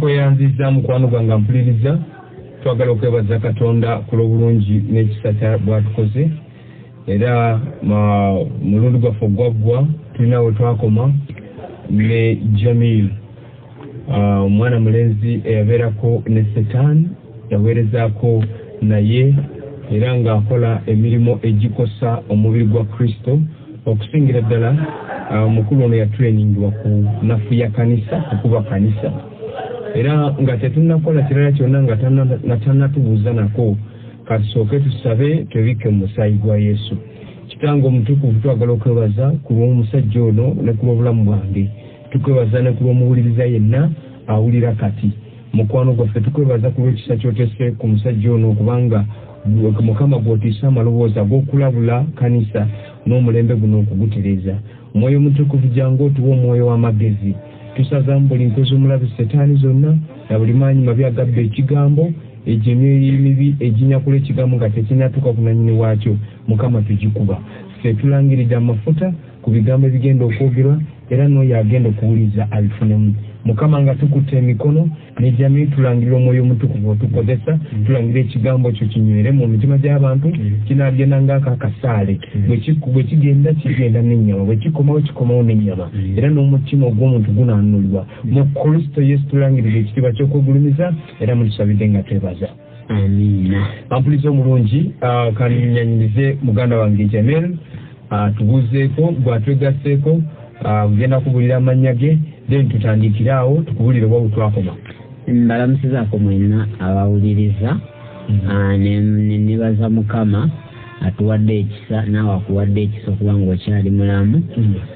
Tukweyanziza, mukwano gwange ampuliriza. Twagala okwebaza Katonda ku lw'obulungi n'ekisa kya bwatukoze. Era mulundi gwaffe ogwaggwa tulina we twakoma ne Jamil, omwana mulenzi eyabeerako ne Setaani, yaweerezaako naye era ng'akola emirimu egikosa omubiri gwa Kristo. Okusingira ddala omukulu ono yatrainingibwa ku nafuya kanisa, kukuba kanisa. Era nga tetunnakola kirala kyonna nga tannatubuuza nako, katusooke tusabe twebikke mu musaayi gwa Yesu. Kitange omutukuvu, twagala okwebaza ku lw'omusajja ono ne ku lw'obulamu bwange. Tukwebaza ne ku lw'omuwuliriza yenna awulira kati, mukwano gwaffe. Tukwebaza ku lw'ekisa ky'otese ku musajja ono, kubanga Mukama gw'otiisa amaloboozi ag'okulabula kanisa n'omulembe guno okugutereeza. Omwoyo Omutukuvu, jangu otuwa omwoyo w'amagezi. Tusazaamu buli nkwe z'omulabi Setaani zonna na buli maanyi mabi agabba ekigambo. Egyo emyoyo emibi eginyakula ekigambo nga tekinnatuuka ku nannyini waakyo, Mukama, tugikuba. Ffe tulangiridde amafuta ku bigambo ebigenda okwogerwa, era n'oyo agenda okuwuliriza abifunemu. Mukama, nga tukutte emikono ne Jamil, tulangirira Omwoyo Omutukuvu otukozesa. Tulangira ekigambo kyo kinywere mu mitima gy'abantu. Kinaagenda ngaako akasaale, bwe kigenda kigenda n'ennyama, bwe kikomawo kikomawo n'ennyama, era n'omutima ogw'omuntu gunaanunulibwa mu Kristo Yesu. Tulangirira ekitiibwa ky'okwegulumiza, era mutusabidde nga twebaza. Amiina. Ampuliza omulungi, kanyanyirize muganda wange Jamil tubuuzeeko gwatwegasseeko. Genda kubulira amannya ge, then tutandikire awo tukubulire oba bwetwakoma. Mbalamusizaako mwenna abawuliriza. Ne nebaza Mukama atuwadde ekisa, naawe akuwadde ekisa okuba nga okyali mulamu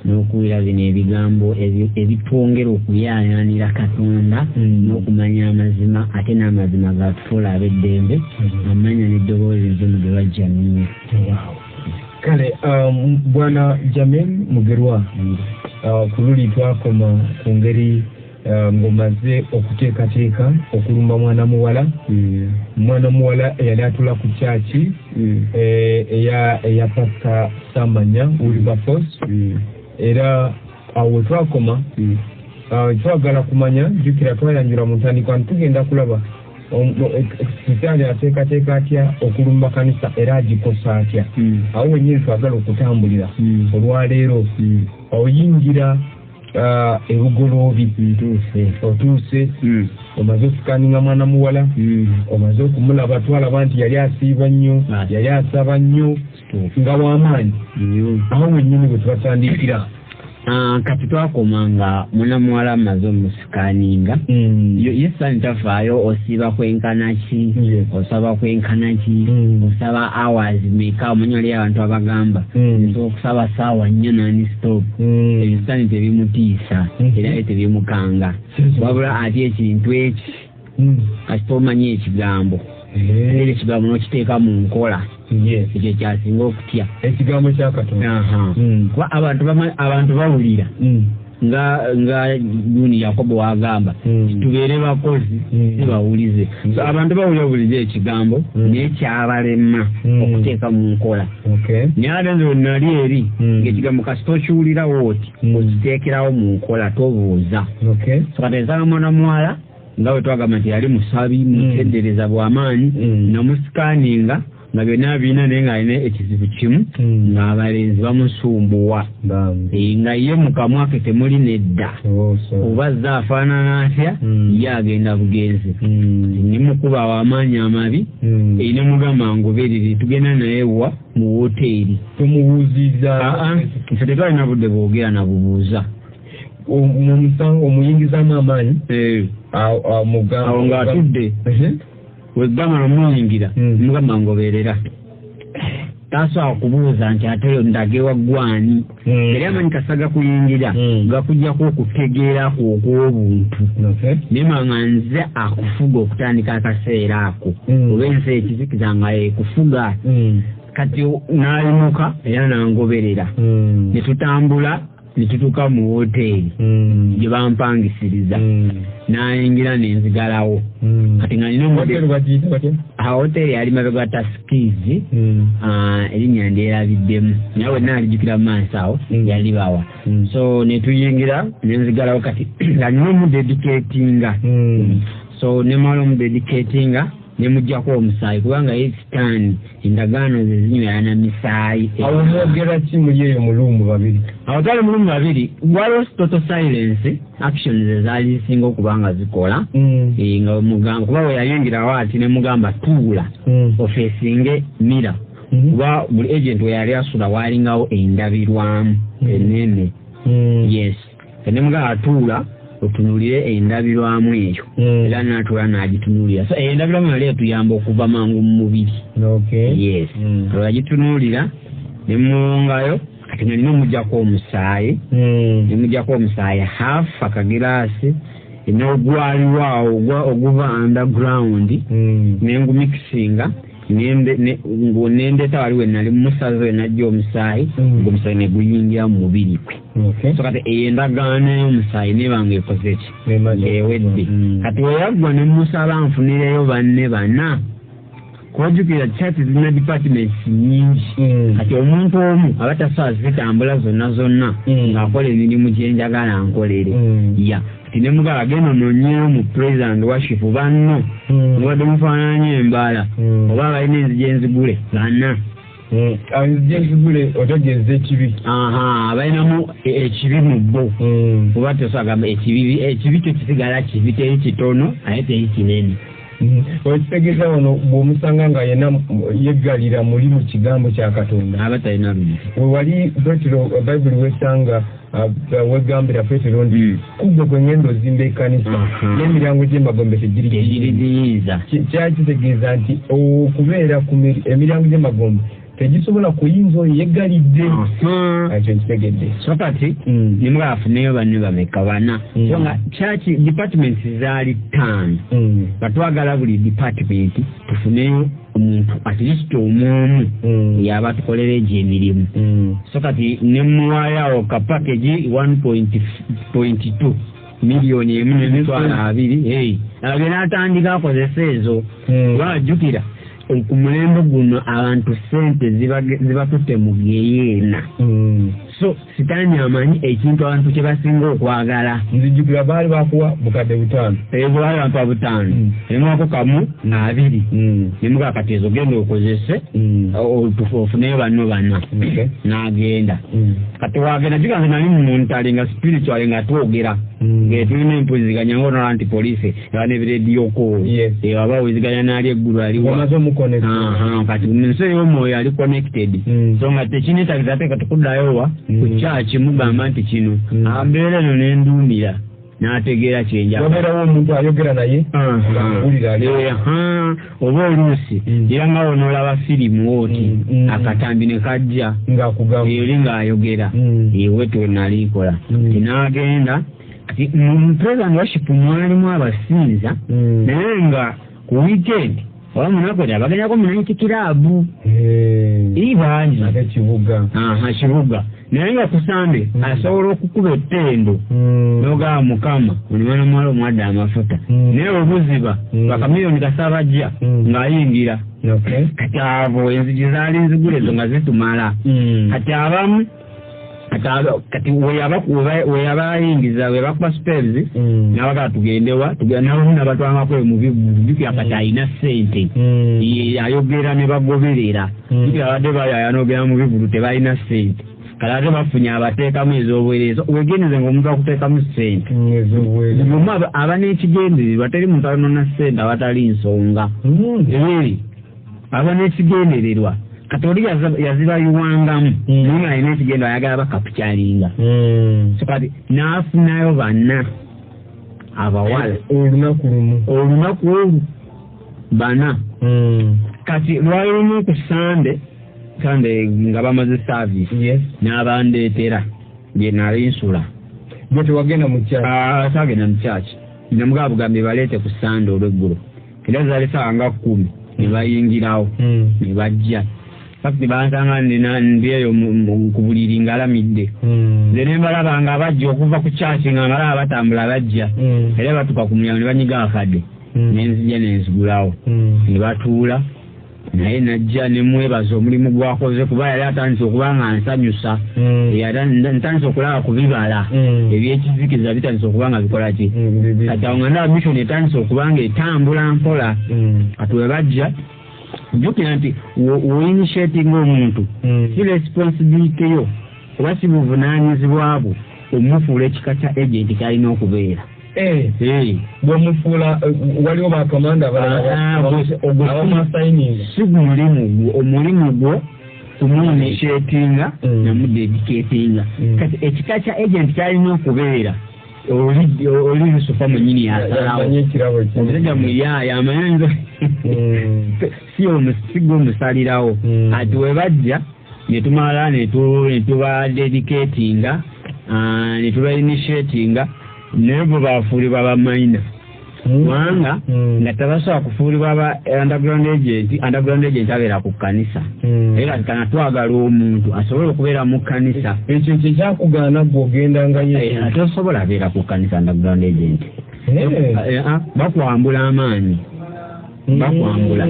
n'okuwulira bino ebigambo ebitwongera okuyaayaanira Katonda n'okumanya amazima, ate n'amazima gatufuula ab'eddembe. Amanya n'eddoboozi nze Mugerwa Jamil. Kale, bwana Jamil Mugerwa, ku luli twakoma ku ngeri ng'omaze okuteekateeka okulumba mwana muwala, mwana muwala eyali atula ku kyaki eya Pasita Samanya Wilberforce. Era awo we twakoma. Twagala kumanya, jjukira twayanjula mu ntandikwa nti tugenda kulaba Sitaani ateekateeka atya okulumba kanisa era agikosa atya. Awo wennyini twagala okutambulira olwaleero. Oyingira ebugoloobi. Ntuuse. Otuuse, omaze osikaninga mwana muwala, omaze okumulaba. Twalaba nti yali asiiba nnyo, yali asaba nnyo, nga w'amaanyi. Nnyo. Awo wennyini bwe tubatandikira. Kati twakoma nga mwana muwala amaze omusikaninga. Ye Sitaani tafaayo osiiba kwenkana ki, osaba kwenkana ki, osaba hours meka. Omanyi waliyo abantu abagamba, "Nsobola okusaba saawa 4 non stop." Ebyo Sitaani tebimutiisa, era ye tebimukanga, wabula atya ekintu eki kasita omanyi ekigambo, ate era ekigambo n'okiteeka mu nkola. Ekyo kyasinga okutya. Ekigambo kya Katonda. Aha. Kuba abantu bawulira nga gundi Yakobo wagamba, "Tubeere bakozi, si bawulize." So abantu bawulira bulijo ekigambo, naye kyabalema okuteeka mu nkola. Naye ate nze nali eri ng'ekigambo kasita okiwulirawo oti, okiteekerawo mu nkola, tobuuza. So kati ensanga mwana muwala nga bwe twagamba nti yali musabi, mutendereza bw'amaanyi. Namusikaninga nga byonna birina, naye ng'alina ekizibu kimu, ng'abalenzi bamusumbuwa. Bambi. Nga ye mu kamwa ke temuli nedda. Oh, so. Oba azze afaanana atya, ye agenda bugenzi. Nimukuba w'amaanyi amabi. Ne mugamba ngoberere, tugenda naye wa mu woteeri. Tomubuuziza? Aa, nfe tetwalina budde bwogera na bubuuza. Mumusango omuyingizaamu amaanyi. Mugamba Awo ng'atudde, wegamba nomuyingira, mugamba ngoberera. Tasobola kubuuza nti ate ndage waggwani. Yali amanyi kasa gakuyingira, gakujjako okutegeera kwo okw'obuntu. Naye nga nze akufuga okutandika akaseera ako, oba ensi ekizikiza nga ekufuga. Kati n'ayimuka era nangoberera, ne tutambula ne tutuuka mu woteeri gye bampangisiriza. N'ayingira nenzigalawo. Kati nga nina Hoteri bagiyita batya? Hoteri yali mabega Tuskys. Erinnya ndyerabiddemu, naye wenna alijjukira mu maaso awo. Yalibawa. So netuyingira, nenzigalawo kati nga nina omudedicatinga. So nemala omudedicatinga, nemugjako omusaayi, kubanga ye Sitaani endagaano ze zinywera na misaayi. Awo mwogera ki muli eyo mu room babiri? Awo twali mu room babiri, waliwo total silence. Actions ezaali zisinga okuba nga zikola. Nga mugamba, kuba we yayingirawo ati, nemugamba tuula ofacinge mirror, kuba buli agent we yali asula walingawo endabirwamu enene. Yes, nemugamba tuula otunulire endabirwamu eyo. Era natuula n'agitunuulira. So endabirwamu yali etuyamba okuva mangu mu mubiri. Yes. Olwagitunuulira, nemuwongayo. Kati nga nina omugjako omusaayi. Nemugjako omusaayi half akagiraasi, n'ogwaliwo awo oguva underground. Nengumixinga, nendeeta wali we nali musaze we najja omusaayi. Ng'omusaayi ne guyingira mu mubiri gwe. So kati eyo endagaano y'omusaayi neba nga ekoze ki? Nemaze. Ewedde. Kati weyaggwa, ne musaba nfunireyo banne bana, kubajjukira church zirina departments nyingi. Kati omuntu omu aba tasobola zitambula zonna zonna ng'akola emirimu gyenjagala nkolere. Ya, kati ne mugala genda ononyeyo mu praise and worship banno mubadde mufaananye embala oba balina enzigi enzigule bana. Enzigi enzigule otegeeza ekibi? Aha, balinamu ekibi mu bo. Oba tosagamba ekibi, ekibi kyo kisigala kibi, teri kitono aye teri kinene. Okitegeeza wano bw'omusanga nga yenna yeggalira muli mu kigambo kya Katonda, aba talina luggi. We wali Petero, Bayibuli wesanga wegambira Petero nti kugwe kwe ngenda ozimba ekkanisa n'emiryango gy'emagombe tegiri tegiri giyinza. Kyali kitegeeza nti okubeera ku emiryango gy'emagombe tegisobola kuyinza oyo yeggalidde. Ekyo nkitegedde. So kati nimugala afuneyo banne bameka? Bana. So nga church departments zaali ttaano, nga twagala buli department tufuneyo omuntu at least omu yaba tukolera egyo emirimu. So kati nemuwaayo awo ka package 1.2 miliyoni 1.2 million. Hey, abye n'atandika akozesa ezo. Kuba jjukira ku mulembe guno abantu sente zibatutte mu geyeena. So Sitaani amanyi ekintu abantu kye basinga okwagala. Nzijjukira baali bakuwa 5,000. Ezo baali bampa 5,000. Nemwako kamu 20. Nemugaa kati ezo genda okozese ofuneyo banno bana. N'agenda. Kati wagenda, jjukira nze nali muntale nga spiritual, nga twogera ng'etulina empuliziganya, ngaonola nti poliisi eba n'ebirediyoko. Aba awuliziganya n'ali eggulu aliwa. Wamaze omuconnect. Aha, kati mu nsi ey'omwoyo ali connected. So nga tekinetagiza ate kati kuddayo wa ku kyaki mugamba nti kino ambeera eno nenduumira n'ategeera kyenjagala. Wabeerawo omuntu ayogera naye ng'amuwulira ali. Aha, oba oluusi era nga wonoolaba firimu oti akatambi ne kajja ng'akugamba eri ng'ayogera. Ewe tonalikola. N'agenda kati mu praise and worship mwalimu abasinza, naye nga ku weekend oba munaku abagendako mu night club. Ii, bangi. Ate kibuga. Aha, kibuga, naye nga ku Sande asobola okukuba ettendo n'ogamba Mukama buli mwana muwala omwadde amafuta. Naye obuziba bakamiliyoni kasabajja ng'ayingira. Kati abo enzigi zaali nzigule ezo nga zitumala. Kati abamu kati weyaba ayingiza, webakuba spells nabagaa tugendewa nabamu nabatwangako mu bivulu. Kati alina ssente. Ye ayogera ne bagoberera. Jjukira abadde bayaya n'ogenda mu bivulu tebalina ssente, kale ate bafunye abateekamu ez'obwereere. Wegendereze nga omuntu akuteekamu ssente Ez'obwereere. Buli omu aba n'ekigendererwa. Teri muntu anona ssente awatali nsonga. Aba n'ekigendererwa. Kati oli yazibayiwangamu naye nga alina ekigendererwa, ayagala bakapukyalinga. So kati n'afunayo banna abawala. Olunaku lumu? Olunaku olwo bana. Kati lwali lumu ku Sande, Sande nga bamaze service, n'abandeetera gye nali nsula. Gwe tewagenda mu kyaki? Ah, saagenda mu kyaki. Namugaba bugambye baleete ku Sande olweggulo, era zaali saawa nga 10 ne bayingirawo. Ne bajja fakiti bansanga ndi eyo ku buliri ngalamidde. Nze ne mbalaba nga bajja okuva ku kyaki, nga mbalaba batambula bajja. Era batuuka ku mulyango ne banyiga akadde. Nenzija nenzigulawo, ne batuula naye najja nemwebaza omulimu gwakoze, kuba yali atandise okuba nga nsanyusa. Ntandise okulaba ku bibala ebyekizikiza bitandise okuba nga bikola ki. Kati awo nga ndaba mission etandise okuba nga etambula mpola. Kati we bajja, jjukira nti woinitiatinga omuntu, si responsibility yo oba si buvunaanyizibwa bwo omufuula ekika kya agent kyalina okubeera. Bwomufuula, waliwo bakamanda abamuassigninga. Si mulimu gwo. Omulimu gwo kumuinitiatinga namudedicatinga. Kati ekika kya agent kyalina okubeera, oli Lusufa mwenyini yasalawo. Omusajja muyaaya amanyi si gwe omusalirawo. Ati webajja netumala netuba dedicatinga, netuba initiatinga, naye bo bafuulibwa bamaina, kubanga nga tabasobola kufuulibwa ba underground agent. Underground agent abeera ku kkanisa, era kati kana twagala omuntu asobole okubeera mu kkanisa. Ekyo kyekyakugaana gwe ogendangayo? Tosobola abeera ku kkanisa underground agent. Bakwambula amaanyi, bakwambula.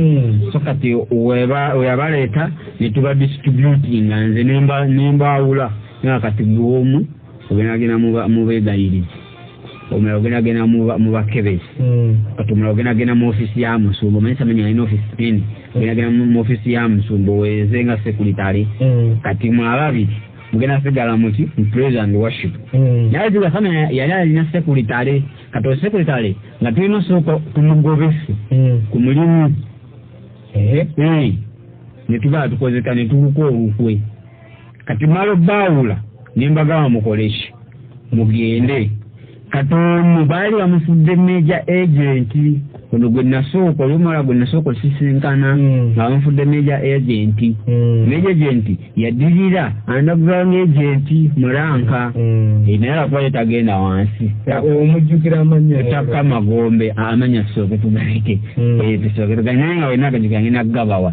So kati weyabaleeta netuba distributinga, nze nembaawula nga kati gwomu ogendagenda mu beegayirizi, omulala ogendagenda mu bakebezi, kati omulala ogendagenda mu ofiisi ya musumba. Omanyi Samanya alina ofiisi nene, ogendagenda mu ofiisi ya musumba oweereze nga secretary. Kati mwe ababiri mugenda sigala muki? Mu praise and worship. Naye juga Samanya yali alina secretary. Kati osecretary nga tulina osooka tumugobese ku mulimu, netugala tukozeka netuluka olukwe. Kati mala obaawula nembagamba mukoleki, mugende. Kati ono baali bamufudde major agent, ono gwe nasooka, oli omuwala gwe nasooka osisinkana, nga bamufudde major agent. Major agent yadirira underground agent mu rank, naye lwakuba ye tagenda wansi. Omujjukira amanya? Takka magombe amanya, tusooke tugaleke, tusooke tugaleke, naye nga wena agajjukira ngenda kugabawa.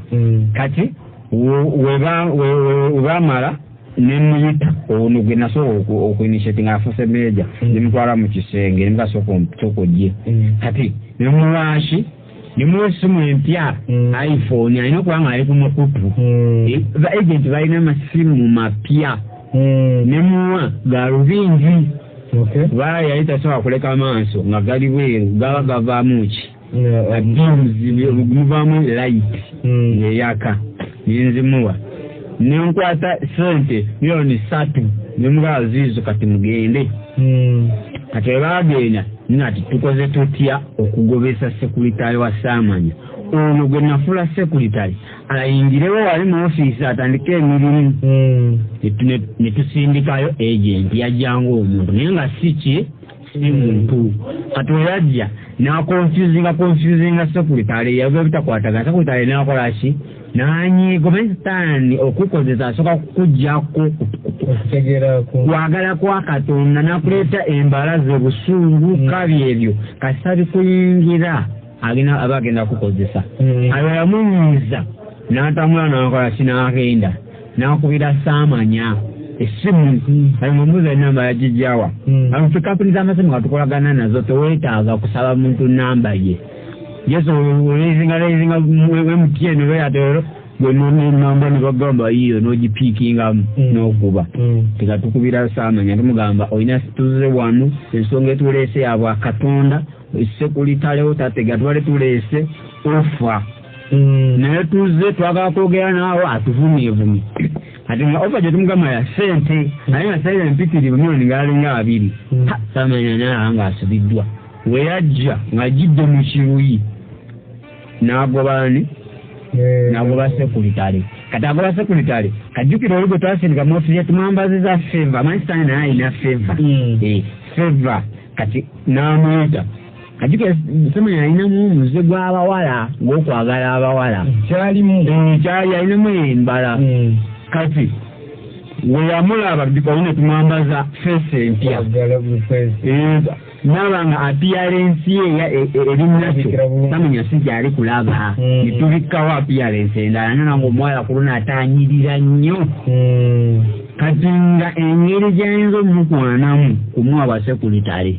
Kati webamala nemuyita ono gwe nasooka okuinitiate nga afuuse major, nemutwala mu kisenge, nemukasooka ojje. Kati nemuwaaki, nemuwa essimu empya, iPhone, alina okuba nga ali ku mukutu. Ba agent balina amasimu mapya, nemuwa galubindi, kuba yali tasobola kuleka maaso nga gali bweru, gaba gavaamu ki, muvaamu light ng'eyaka. Nenzimuwa, nenkwata sente 3 million nemugaba ziizo, kati mugende. Kati webagenda nati tukoze tutya okugobesa secretary wa Saamanya ono gwe nafula secretary ayingirewo wali mu ofiisi atandike emirimu? Netusindikayo agent, yajjanga omuntu naye nga si ki, si muntu. Kati weyajja naconfusinga confusinga secretary, yava bitakwatagana. Secretary nakola ki? Nanyiiga. Omanyi Sitaani okukozesa asooka kukuggyako kwagala kwa Katonda, nakuleeta embalaze, busungu, kabi ebyo kasita bikuyingira aba agenda kukozesa. Ayo yamunyiiza n'atambula nakola ki, n'agenda n'akubira Saamanya essimu. Ayo mumbuuza enamba yagijjawa? Ffe kampuni z'amasimu nga tukolagana nazo, teweetaaga kusaba muntu namba ye. Yesu raisinga raisinga MTN oba Airtel, gwenamba ne bagamba yiyo n'ogipiikingamu n'okuba. Tekatukubira Saamanya, tumugamba olina tuze wano, ensonga etuleese yabwa Katonda, secretary tatega tubale tuleese ofa, naye tuze twagala kwogera naawe. Atuvumyevumye. Ati nga offer gye tumugamba ya sente, naye nga sente empitirivu, miliyoni ngaalinga 20. Samanya naye nga asubiddwa. Weyajja ng'ajjidde mu kiruyi n'agoba ani? N'agoba secretary. Kati agoba secretary, kajjukira oli gwe twasindika mu ofiisi tumwambaziza favour. Amanyi Sitaani naye alina favour, favour. Kati n'amuyita. Kajjukira Samanya alinamu omuze gw'abawala, gw'okwagala abawala. Kyalimu. Kyali alinamu embala. Kati weyamulaba oli ne tumwambaza face empya, naba nga appearance ye eri nakyo Samanya si gyali kulaba. Netubikkawo appearance endala, nana nga omuwala ku luno atanyirira nnyo. Kati nga engeri gy'ayinza omukwanamu kumuwa basekulitale.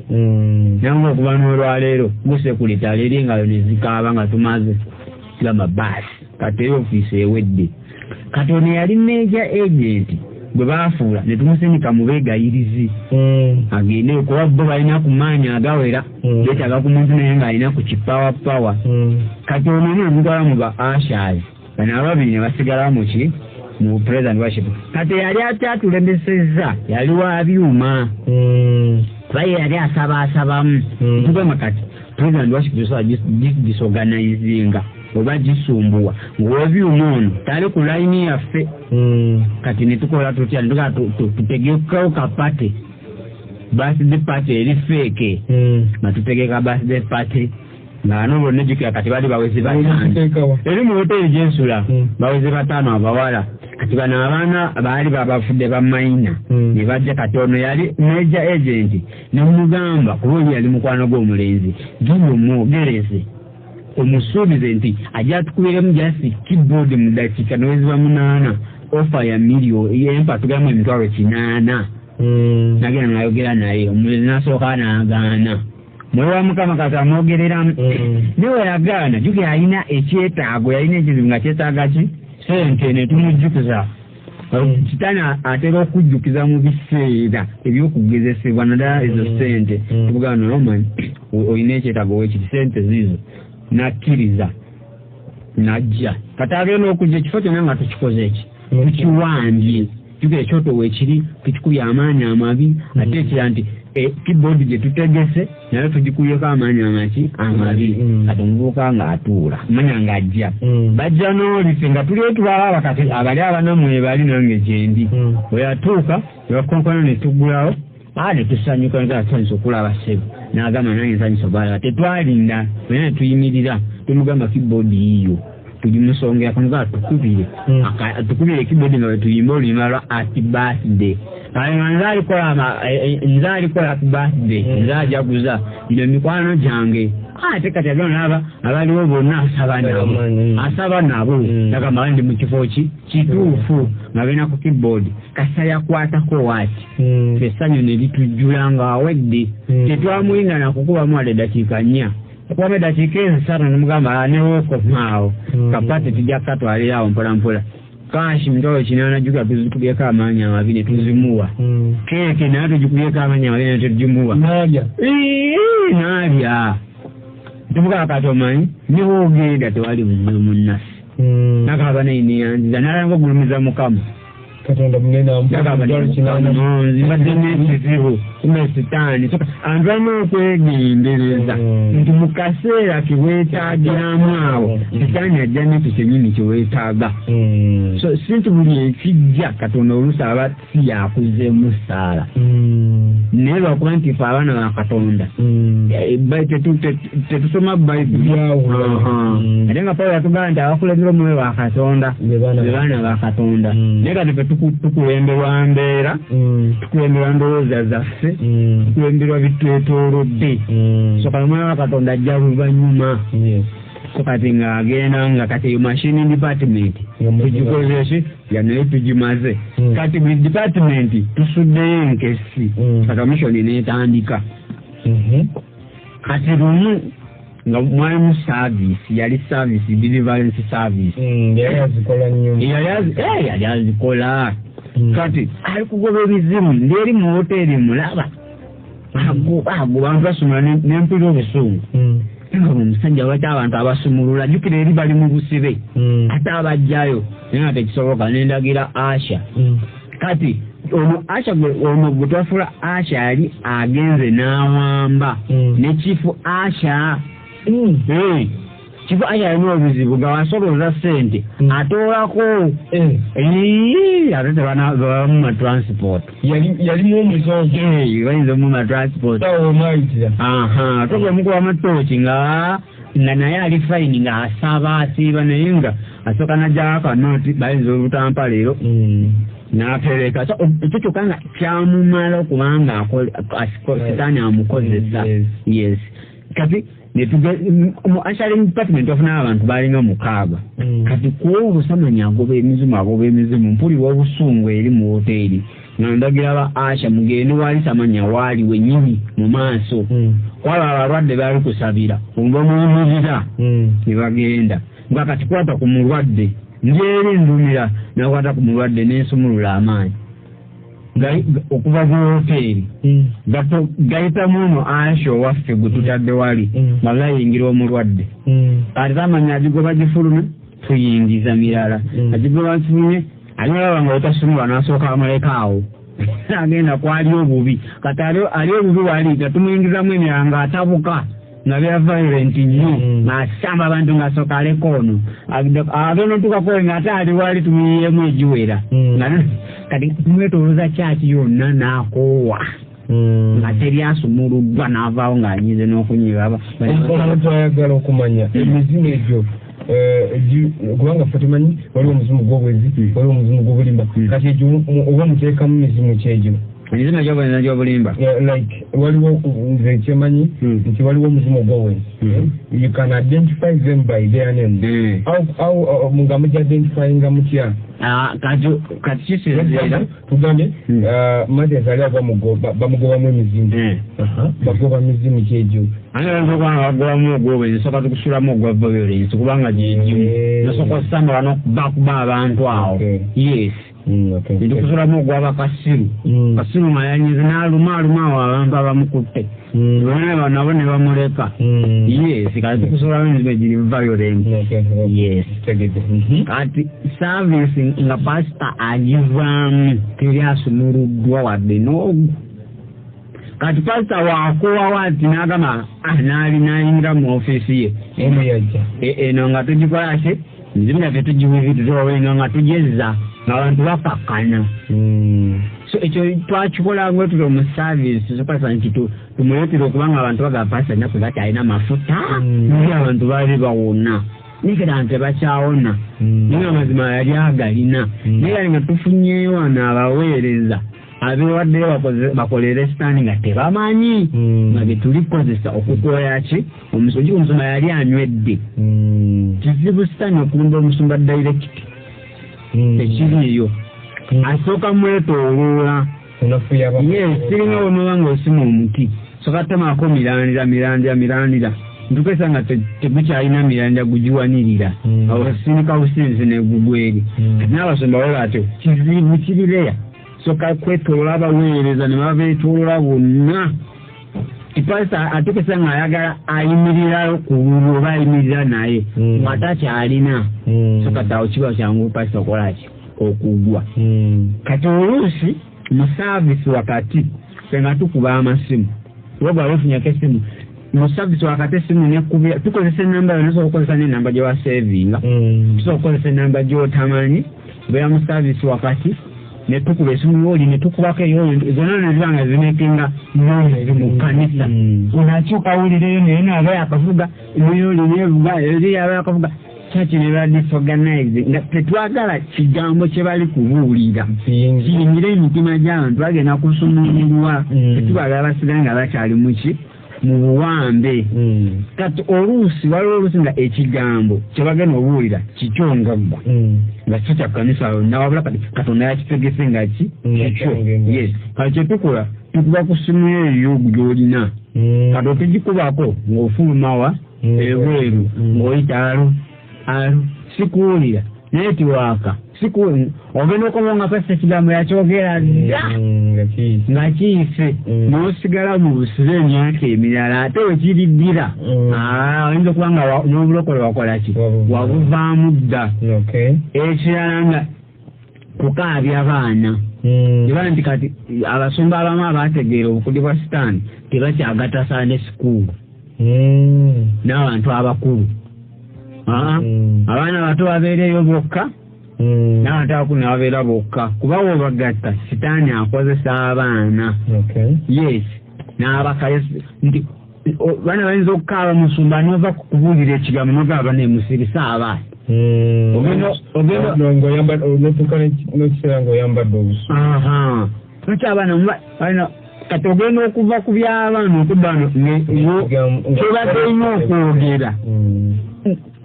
Nange okuva n'olwaleero gusekulitale eri engalo ne zikaaba nga tumaze gamba baasi kati eyo ofiisi ewedde. Kati ono yali major agent bwe baafuula ne tumusindika mu beegayirizi agende kuba bo balina ku maanyi agawera beetaaga ku muntu naye ng'alina ku kipawa pawa. Kati ono ne mutwala mu ba ushers bano ababiri ne basigala mu ki mu praise and worship. Kati yali akyatulemesezza yali wa byuma kuba ye yali asabaasabamu. Tugamba kati praise and worship tosobola disorganizinga oba gisumbuwa ng'owebyuma ono tali ku layini yaffe. Kati ne tukola tutya ne tutegekawo ka party birthday party eri fake nga tutegeka birthday party nga bano bonna ejjukira kati bali bawezi 5 eri mu hoteri gyensula bawezi 5 abawala. Kati bano abaana baali babafudde bamayina ne bajja. Kati ono yali major agent ne mugamba kuba oli yali mukwano gw'omulenzi genda omwogereze omusuubize nti ajja atukubiremu just keyboard mu ddakiika nowezi 8 offer ya miliyoni empa tugamu emitwalo 8. Nagenda nayogera naye omulenzi n'asooka n'agaana. Mwoyo wa Mukama kati amwogereramu naye we yagaana jjukira alina ekyetaago yalina ekizibu nga kyetaaga ki sente ne tumujjukiza. Sitaani atera okujjukiza mu biseera eby'okugezesebwa naddala ezo sente. Tugamba naye omanyi olina ekyetaago weekiti sente ziizo n'akkiriza n'ajja. Kati agenda okujja ekifo kyonna nga tukikoze eki tukiwambye jjukira ekyoto weekiri tukikubye amaanyi amabi ate ekira nti keyboard gye tutegese naye tugikubyeko amaanyi amaki amabi. Kati omuvubuka ng'atuula manya ng'ajja bajja n'olife nga tuliyo tubalaba kati abali abanammwe bali nange gyendi. Bwe yatuuka ne bakonkona ne tuggulawo ne tusanyuka nga tusanyusa okulaba ssebo n'agamba nange nsanyusa obalaba. Tetwalinda naye ne tuyimirira tumugamba keyboard yiyo tugimusongera kamugamba tukubire tukubire keyboard nga bwe tuyimba oluyimba lwa happy birthday. Nze alikola happy birthday nze ajaguza gino mikwano gyange. Ate kati agenda abaliwo bonna asaba nabo asaba nabo nagamba ndi mu kifo ki kituufu nga balina ku keyboard kasa yakwatako waati essanyu ne litujjula nga awedde. Tetwamuyinga nakukubamu wadde eddakiika 4 okubamu eddakiika ezo 3 nemugamba newokomaawo kapate tujja kukatwalira awo mpola mpola. Kashi mitwalo 8 jjukira tuzikubyeko amaanyi amabi ne tuzimuwa. Keeke naye tugikubyeko amaanyi amabi ne tugimuwa. N'alya. N'alya. Tumugamba kati omanyi ne bw'ogenda tewali buzibu munnaffe. Nagamba naye neyanziza n'alanga ogulumiza Mukama. Katonda munene mbadde n'ekizibu ne sitaani. Abantu balina okwegendereza nti mu kaseera ke weetaagiramu awo sitaani ajja n'ekyo kyennyini kye weetaaga. So si nti buli ekijja Katonda oluusi aba si yakuzeemu ssaala. Naye lwakuba nti ffe abaana ba Katonda tetusoma Bayibuli. Ate nga Pawulo yatugamba nti abakulembera omwoyo wa Katonda be baana ba Katonda. Naye kati ffe tukulemberwa mbeera, tukulemberwa ndowooza zaffe, tukulemberwa bitwetoolodde. So kati omwoyo wa Katonda ajja luvannyuma. So kati ng'agenda nga kati eyo machine department tugikozese naye tugimaze. Kati buli department tusuddeyo enkesi kati mission n'etandika. Kati lumu nga mwalimu service yali service deliverance service yali azikola nnyo yali azikola. Kati ali kugoba ebizimu ng'eri mu hoteri mulaba agoba abantu basumula n'empulira obusungu. Omusajja lwaki abantu abasumulula jjukira eri bali mu busibe ate abajjayo naye nga tekisoboka nendagira Asha. Kati ono Asha ono gwe twafuula Asha yali agenze n'awamba ne Chief Asha. Chief Asha yalina obuzibu nga wasolooza ssente atoolako ate tebamuma transport yalimu omusozi bayinza omuma transport togemukubamu ttooki nga naye ali fayini nga asaba asiiba naye nga asooka n'ajjako akanooti bayinza obutampa leero n'atereka. Ekyo kyokka nga kyamumala okubanga sitaani amukozesa. Yes. Kati Mu ushering department ofuna abantu balinga 6. Kati ku Samanya agoba emizimu, mpulira obusungu eri mu hoteli. Nga ndagira aba Asha mugende wali Samanya wali wennyini mu maaso. Kwaba abalwadde baali kusabira, bamuyimirira ne bagenda. Nga kati kwata ku mulwadde, njeri ndumira nakwata ku mulwadde n'ensumulula amaanyi. Okuva ku hoteli gayitamu ono Asha owaffe gwe tutadde wali nga gayingira omulwadde. Kati Samanya agigoba gifulume, tuyingiza mirala. Agigoba gifulume, alaba nga otasumulwa n'asooka amuleka awo. Agenda kwali obubi. Kati ali obubi wali nga tumuyingizamu emirala ng'atabuka nga bya violent nnyo, ng'asamba abantu ng'asooka aleka ono. Agenda otuukako ng'ate ali wali tumuyiyemu egiwera. Kati tumwetoolooza kyaki yonna n'akoowa. Nga teri asumuluddwa n'avaawo ng'anyize n'okunyiga. Omuntu ayagala okumanya emizimu egyo, kubanga ffe tumanyi waliwo omuzimu gw'obwenzi, waliwo omuzimu gw'obulimba. Kati egyo oba muteekamu mizimu ki egyo? Emizimu egy'obwenzi n'egy'obulimba? Like waliwo nze kyemanyi nti waliwo omuzimu gw'obwenzi. You can identify them by their name. How nga mujja identifyinga mutya? Kati kisinziira tugambye Mathias ali agwa bamugobamu emizimu. Bagoba mizimu ki egyo? Ani bayinza okuba nga bagobamu ogw'obwenzi, sooka tukusulamu ogwa violence kubanga gye gimu. Nosooka osamba wano bakuba abantu awo. Yes. Ntukusulamu ogw'abakasiru. Kasiru nga yanyize n'aluma aluma awo abantu abamukutte. Bonna nabo ne bamuleka. Yes, kati tukusulamu emizimu egiri violent. Yes. Kati service nga pasita agivaamu teri asumuluddwa wadde n'ogwo. Kati pasita waakowawo ati n'agamba n'ayingira mu ofiisi ye. Eno nga tugikola ki? Emizimu gyaffe tugiwiviitutowenga nga tugezza ng'abantu bakakkana. So ekyo twakikola nga tuli mu service, so pasita nti tumuleetera okubanga abantu bagamba pasita ennaku zakyalina mafuta, naye abantu baali bawona. Naye kati abantu tebakyawona. Naye amazima yali agalina. Naye kati nga tufunyeeyo wano abaweereza abeewaddeyo bakolere sitaani nga tebamanyi nga bye tulikozesa okukola ki? Omusumba yali anywedde. Kizibu sitaani okulumba omusumba direct. Tekiriiyo. Asooka mwetooloola. Yes, kiringa bw'onoba ng'osima omuti. Sooka temako mirandira. Ntukesa nga tegukyalina mirandira gugiwanirira. Awo sindika businzi ne gugweri. Kati n'abasumba bwe batyo kizibu kirireya. Soka kwetoloola abaweereza ne babeetooloola bonna. Pasita atukesa ng'ayagala ayimirira ku lulwo oba ayimirira naye nga takyalina. So kati awo kiba kyangu pasita okukola ki? Okugwa. Kati oluusi mu saavisi wakati ffe nga tukuba amasimu. Oba bw'aba ofunyeko essimu, mu saavisi wakati essimu nekubira, tukozesa ennamba yonna, osobola okukozesa n'ennamba gye waseevinga. Tusobola okukozesa ennamba gy'otamanyi, obeera mu saavisi wakati ne tukuba esimu y'oli ne tukubako ey'oli, zonna ne ziba nga zimekinga noise mu kkanisa. Ono akyuka awulireyo naye naaba yakavuga, n'eyoli neevuga, eri yaba yakavuga. Kyaki ne ba disorganize nga tetwagala kigambo kye bali kubuulira kiyingire emitima gy'abantu bagenda kusumululwa. Tetubagala basigale nga bakyali muki mu buwambe. Kati oluusi waliwo oluusi nga ekigambo kye bagenda obuulira kikyo nga ggwe nga si kya kkanisa yonna, wabula kati Katonda yakitegese nga ki kikyo. Yes, kati kye tukola tukuba ku ssimu eyo gy'olina. Kati otugikubako ng'ofulumawa ebweru ng'oyita alo alo sikuwulira naye tiwaaka sikuwulira ogenda okoma nga pasita ekigambo yakyogera dda nga kiyise n'osigala mu busibe emyaka emirala ate wekiriddira oyinza okuba nga n'obulokole wakola ki wabuvaamu dda. Ekirala nga kukaabya baana eba nti kati abasumba abamu abategeera obukudi bwa sitaani tebakyagatta Sunday school n'abantu abakulu. Abaana bato babeereyo bokka n'abantu abakulu ne babeera bokka, kuba bw'obagatta sitaani akozesa abaana. Yes, n'abakaye nti baana bayinza okukaaba musumba n'ova ku kubuulira ekigambo n'ogamba nemusirisa abaana. Ogenda n'otuuka n'ekiseera ng'oyambadde obusu. Lwaki abaana balina Kati ogenda okuva ku by'abaana okudda kyobadde olina okwogera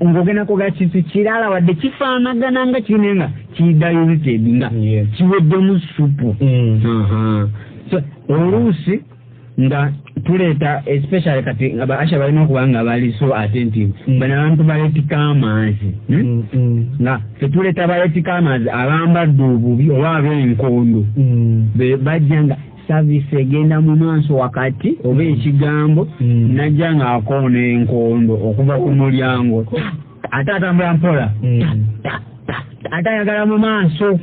ng'ogenda kwogera kintu kirala wadde kifaanagana nga kiri naye nga kidiluted nga kiweddemu supu. So oluusi nga tuleeta especially kati ba usher balina okuba nga bali so attentive, bano abantu baleetika amaazi, nga tetuleeta baleetika amaazi abambadde obubi oba ab'enkondo, bajja nga service egenda mu maaso wakati oba ekigambo, najja ng'akoona enkondo okuva ku mulyango, ate atambula mpola, ate ayagala mu maaso,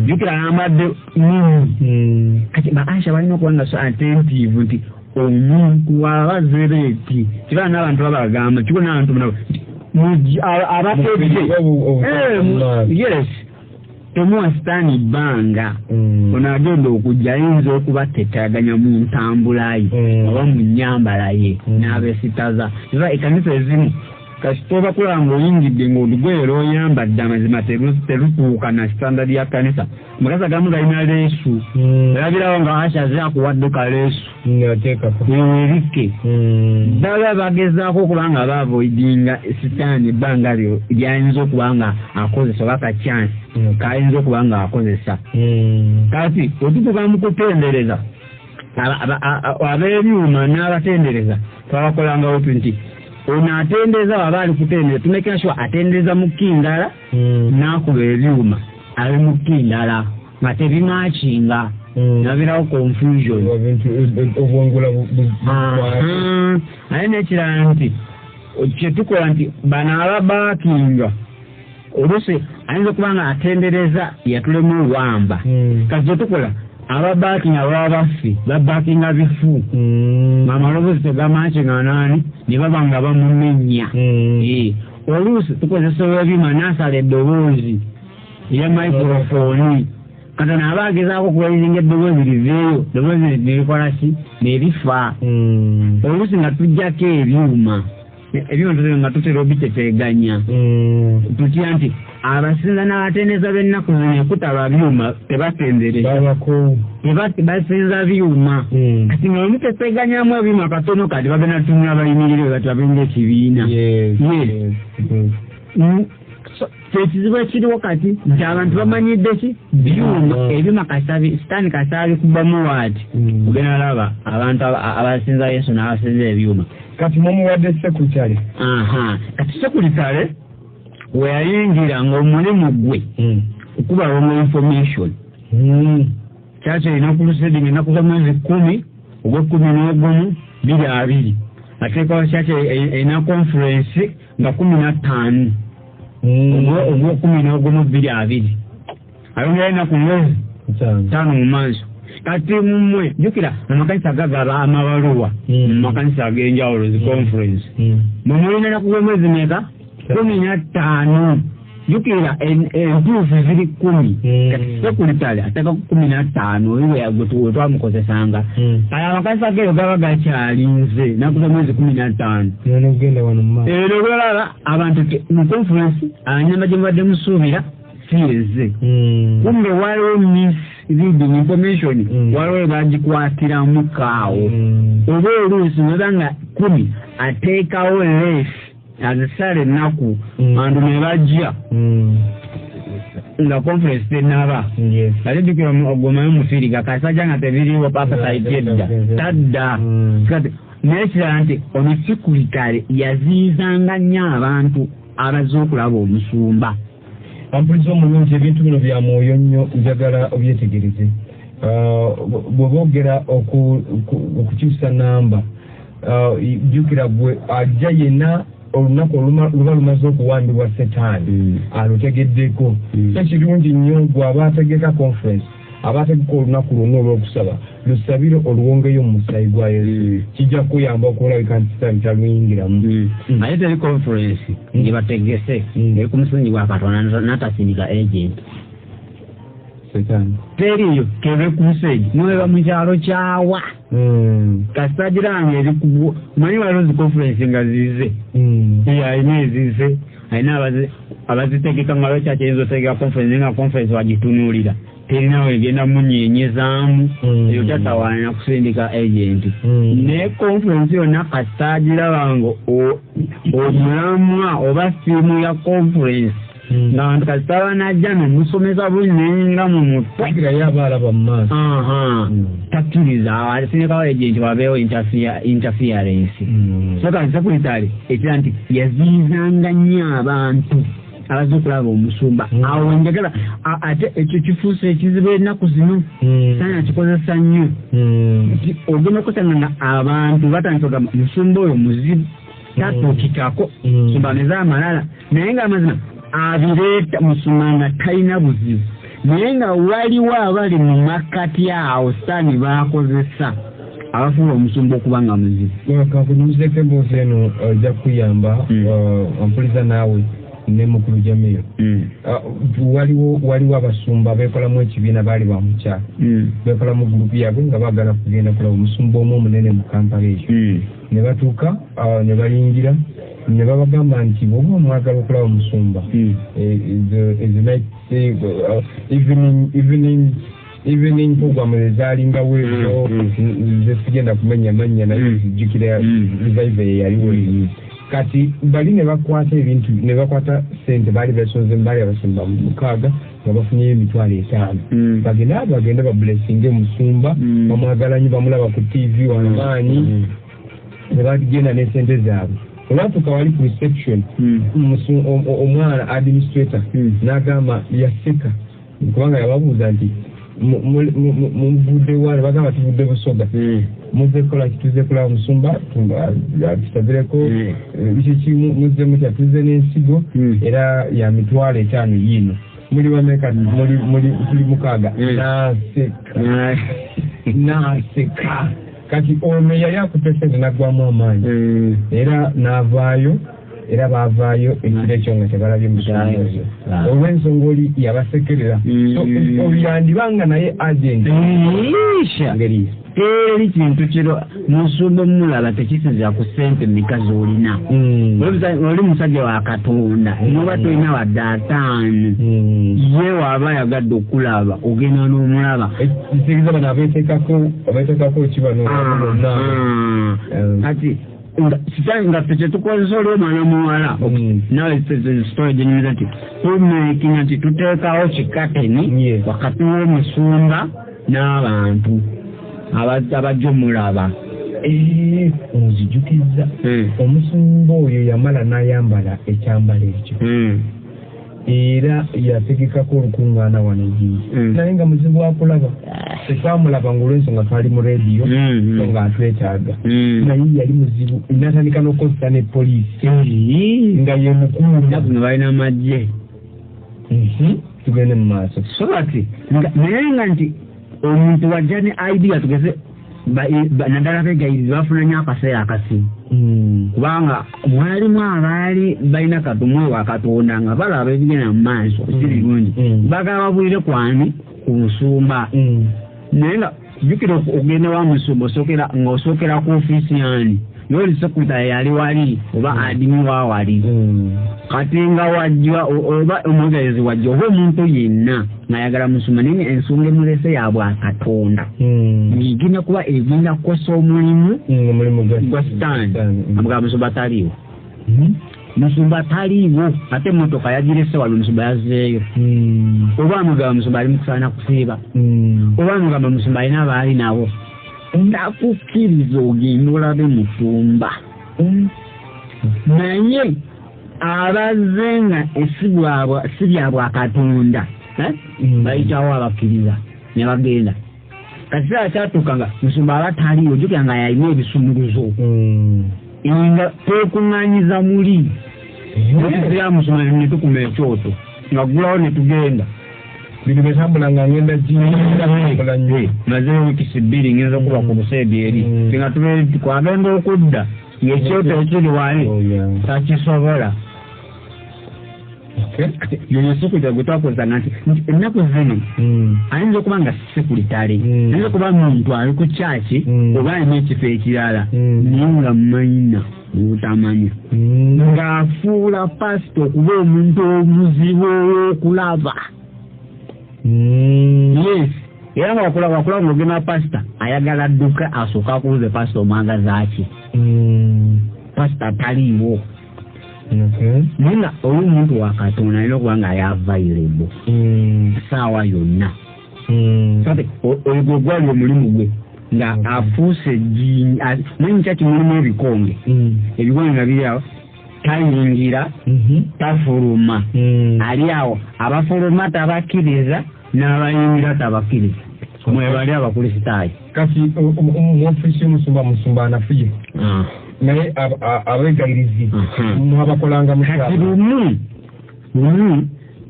jjukira ayambadde mini. Kati ba usher balina okuba nga so attentive nti omuntu waba zereeti kiba n'abantu babagamba kiko n'abantu abakedde, yes, temuwa sitaani bbanga. Ono agenda okujja ayinza okubatetaganya mu ntambula ye oba mu nnyambala ye n'abeesitaza. Era ekkanisa ezimu kasita oba kulaba ng'oyingidde ng'olugoye lw'oyambadde amazima terutuuka na standard ya kkanisa. Amakanisa agamu galina leesu, olabirawo nga usher aze akuwadde kaleesu weweerikke. Baba bagezaako okuba nga baavoidinga sitaani ebbanga lyo lyayinza okuba nga akozesa oba ka chance kayinza okuba nga akozesa. Kati wetutuuka mu kutendereza ab'ebyuma n'abatendereza, twabakolangawo nti ono atendereza waba ali kutendereza tumakinga sure atendereza mu key ndala, n'akuba ebyuma ali mu key ndala nga tebimatchinga, nabirawo confusion. Obwongula. Naye n'ekirala nti kyetukola nti bano ababackinga oluusi ayinza okuba nga atendereza yatulemu owamba. Kati kyetukola ababackinga baba baffe babackinga bifu, ng'amaloboozi tegamatchinga naani ne baba nga bamumenya. Oluusi tukozesa ebyuma n'asala eddoboozi erya microphone, katono aba agezaako okuraisinga eddoboozi liveeyo, eddoboozi nerikola ki, nerifa. Oluusi nga tujjako ebyuma, ebyuma nga tutera obiteteeganya tutya nti abasinza n'abatendereza b'ennaku zino ekutaba byuma tebatendereza, basinza byuma. Kati nga wemuteteeganyamu ebyuma katono, kati bagenda tunula bayimirire bati babenga ekibiina. Kyekizibu ekiriwo kati nti abantu bamanyidde ki byuma, ebyuma sitaani kasita abikubamu waati ogenda laba abantu abasinza Yesu n'abasinza ebyuma. Kati mumuwadde secretary. Kati secretary weyayingira ng'omulimu gwe okuba wrong information. Kyaki erina crusading ennaku za mwezi 10 ogw'e-11 2020, ateekawo kyaki erina conference nga 15 ogw'e-11 2020, ayongerayo ennaku mwezi 5 mu maaso. Kati mmwe jjukira amakanisa gagaba amabaluwa mu makanisa ag'enjawulo zi conference, mwe mulina ennaku z'omwezi meka? 15. Jjukira entuufu ziri 10. Kati secretary ateekako 15 oli we twamukozesanga. Kale amakanisa geeyo gaba gakyalinze ennaku z'omwezi 15. Ero olaba abantu mu conference anyamba gye mubadde musuubira si eze, kumbe waliwo misleading information, waliwo bagikwatiramu kaawo. Oba oluusi weba nga 10 ateekawo less azisala ennaku, bantu ne bajja nga conference tenaba. Ate jjukira ogomayo mufiriga kasajja nga tebiriwo appetite edda tadda. Kati naye kirala nti ono secretary yaziizanga nnyo abantu abazze okulaba omusumba. Ampuliza omulungi, ebintu bino bya mwoyo nnyo, njagala obyetegereze. Bwe boogera okukyusa namba, jjukira gwe ajja yenna olunaku luba lumaze okuwambibwa setaani alutegeddeko. So kirungi nnyo gwe aba ategeka conference, aba ategeka olunaku lwonna olw'okusaba, lusabire oluwongeyo mu musaayi gwa Yesu, kijja kuyamba okulabika nti sitaani taluyingiramu. Naye teri conference gye bategese eri ku musingi gwa Katonda n'atasindika agent. Setaani. Teriyo kebe crusade mweba mu kyalo kyawa, kasita giranga eri ku manyi waliwo zi conference nga zize, alina ezize, alina abazitegeka nga lwaki akyayinza otegeka conference nga conference wagitunuulira. Terina wegenda munyenyezaamu. Eyo tatawaana kusindika agent. Naye conference yonna kasita agiraba nga omulamwa oba theme ya conference, nga abantu kasita banajja nemusomesa bunenga mu mutwe. Agira ye aba alaba mu maaso. Takkiriza, asindikawo agent wabeewo interference. So kati secretary ekira nti yaziizanga nnyo abantu abazze okulaba omusumba. Awo njagala ate ekyo kifuuse ekizibu ennaku zino. Saana kikozesa nnyo. Nti ogenda okusanga nga abantu batandise okugamba musumba oyo muzibu, tatuukikako, musumba ameze amalala, naye nga amazima abireeta musumba nga talina buzibu, naye nga waliwo abali mu makkati awo sitaani baakozesa abafuula omusumba okuba nga muzibu. Kankunyumizeeko emboozi eno, ojja kuyamba ompuliza naawe ne mukulu Jamiyo. Waliwo abasumba beekolamu ekibiina, baali ba mukyalo, beekolamu gurupu yaabwe nga baagala kugenda kulaba omusumba omu omunene mu Kampala ekyo. Ne batuuka, ne bayingira, ne babagamba nti bw'oba omwagala okulaba omusumba, ezo night, evening program ezaalingawo ezo, nze sigenda kumenya mannya, naye zijjukira revival eyaliwo eyo. Kati bali ne bakwata ebintu, ne bakwata ssente, baali besonze, baali abasumba 6 nga bafunyeyo 50,000. Bagenda bablessinge omusumba, bamwagala nnyo, bamulaba ku TV wamaanyi, ne bagenda n'essente zaabwe. Olwatuuka wali ku reception, omwana administrator n'agamba, yaseka kubanga yababuuza nti muvudde wa? Ne bagamba tuvudde Busoga. Muzze kukola ki? Tuzze kulaba musumba, tusabireko. Biki muzze mutya? Tuzze n'ensigo era ya 50,000 yiino. Muli bameka? Tuli 6. N'aseka, n'aseka. Kati ono yali akutte ssente n'aggwamu amaanyi era n'avaayo, era baavaayo ekiro ekyo nga tebalabye musumba oyo olw'ensonga oli yabasekerera. So oyo yandibanga naye agent ngeri Teri kintu kiro musumba omulala tekisinzira ku ssente mmeka z'olina. Oli musajja wa Katonda, n'oba tolina wadde 5, ye waaba ayagadde okulaba ogenda n'omulaba. Kitegeeza bano abeeteekako ki bano bonna? Kati nga ffe kyetukozesa oli omwana muwala, nawe story gyenyumiza nti tumakinga nti tuteekawo kikateni wakati w'omusumba n'abantu abajja omulaba. Onzijukizza omusumba oyo yamala n'ayambala ekyambalo ekyo, era yategekako olukuŋŋaana wano ejinja, naye nga muzibu akulaba. Tetwamulaba ng'olw'ensonga twali mu rediyo, so nga atwetaaga, naye yali muzibu, n'atandika n'okukozesa ne poliisi nga ye mukulu. Ennaku zino balina amagye. Tugende mu maaso. So kati naye nga nti omuntu wajja ne idea, tugeze naddala beegayirizi bafuna nnyo akaseera akasibu, kubanga mwalimu abaali balina katumwe wa Katonda nga balaba ebigenda mu maaso si birungi, bagala babulire kwani ku musumba. Naye nga jjukira ogenda wa musumba ng'osookera ku ofiisi yani yoli secretary yali wali oba adimi wa wali. Kati nga wajja oba omwegayirizi wajja oba omuntu yenna ng'ayagala musumba, naye ensonga emulese ya bwakatonda ng'egenda kuba egenda kukosa omulimu gwa sitaani. Amugamba musumba taliiwo, musumba taliiwo, ate emmotoka yagirese wali, musumba yazzeeyo. Oba amugamba musumba ali mu kusaana kusiiba, oba amugamba musumba alina abaali nabo, ndakukkiriza ogende olabe musumba. Naye abazze nga si bya bwakatonda, bayitawo abakkiriza ne bagenda. Kati kiseera kyatuuka nga musumba aba taliiwo, jjukira nga yalina ebisumuluzo nga twekuŋŋaanyiza muli ya musumba ne tukuma ekyoto nga ggulawo ne tugenda. Bino byetambula nga ngenda gintambula nnyo. Mazeeyo wiiki 2 ngenda okuba ku buseedi eri, nga twagenda okudda ng'ekyoto ekiri wali takisobola. Yoyo sekuritale gwe twakozesanga nti ennaku zino ayinza okuba nga sekuritale, ayinza okuba muntu ali ku kyaki oba alina ekifo ekirala, naye nga manyina obutamanya, ng'afuula pasita okuba omuntu omuzibu ow'okulaba. Yes, era nga wakula ng'ogenda pasita ayagala adduka asooka akubuuze pasita omwagaza ki? Pasita taliiwo. Naye nga oli omuntu wa Katonda alina okuba nga ali available saawa yonna. Kati oyo gwe gwali omulimu gwe nga afuuse jjinja. Naye mukyaki mulimu ebikonge, ebikonge nga biri awo, tayingira, tafuluma, ali awo. Abafuluma tabakkiriza, n'abayingira tabakkiriza. Mwebali Abakristaayo. Kati mu ofiisi y'omusumba, musumba anafuye, naye abeegayirizi mwabakolanga? Kati lumu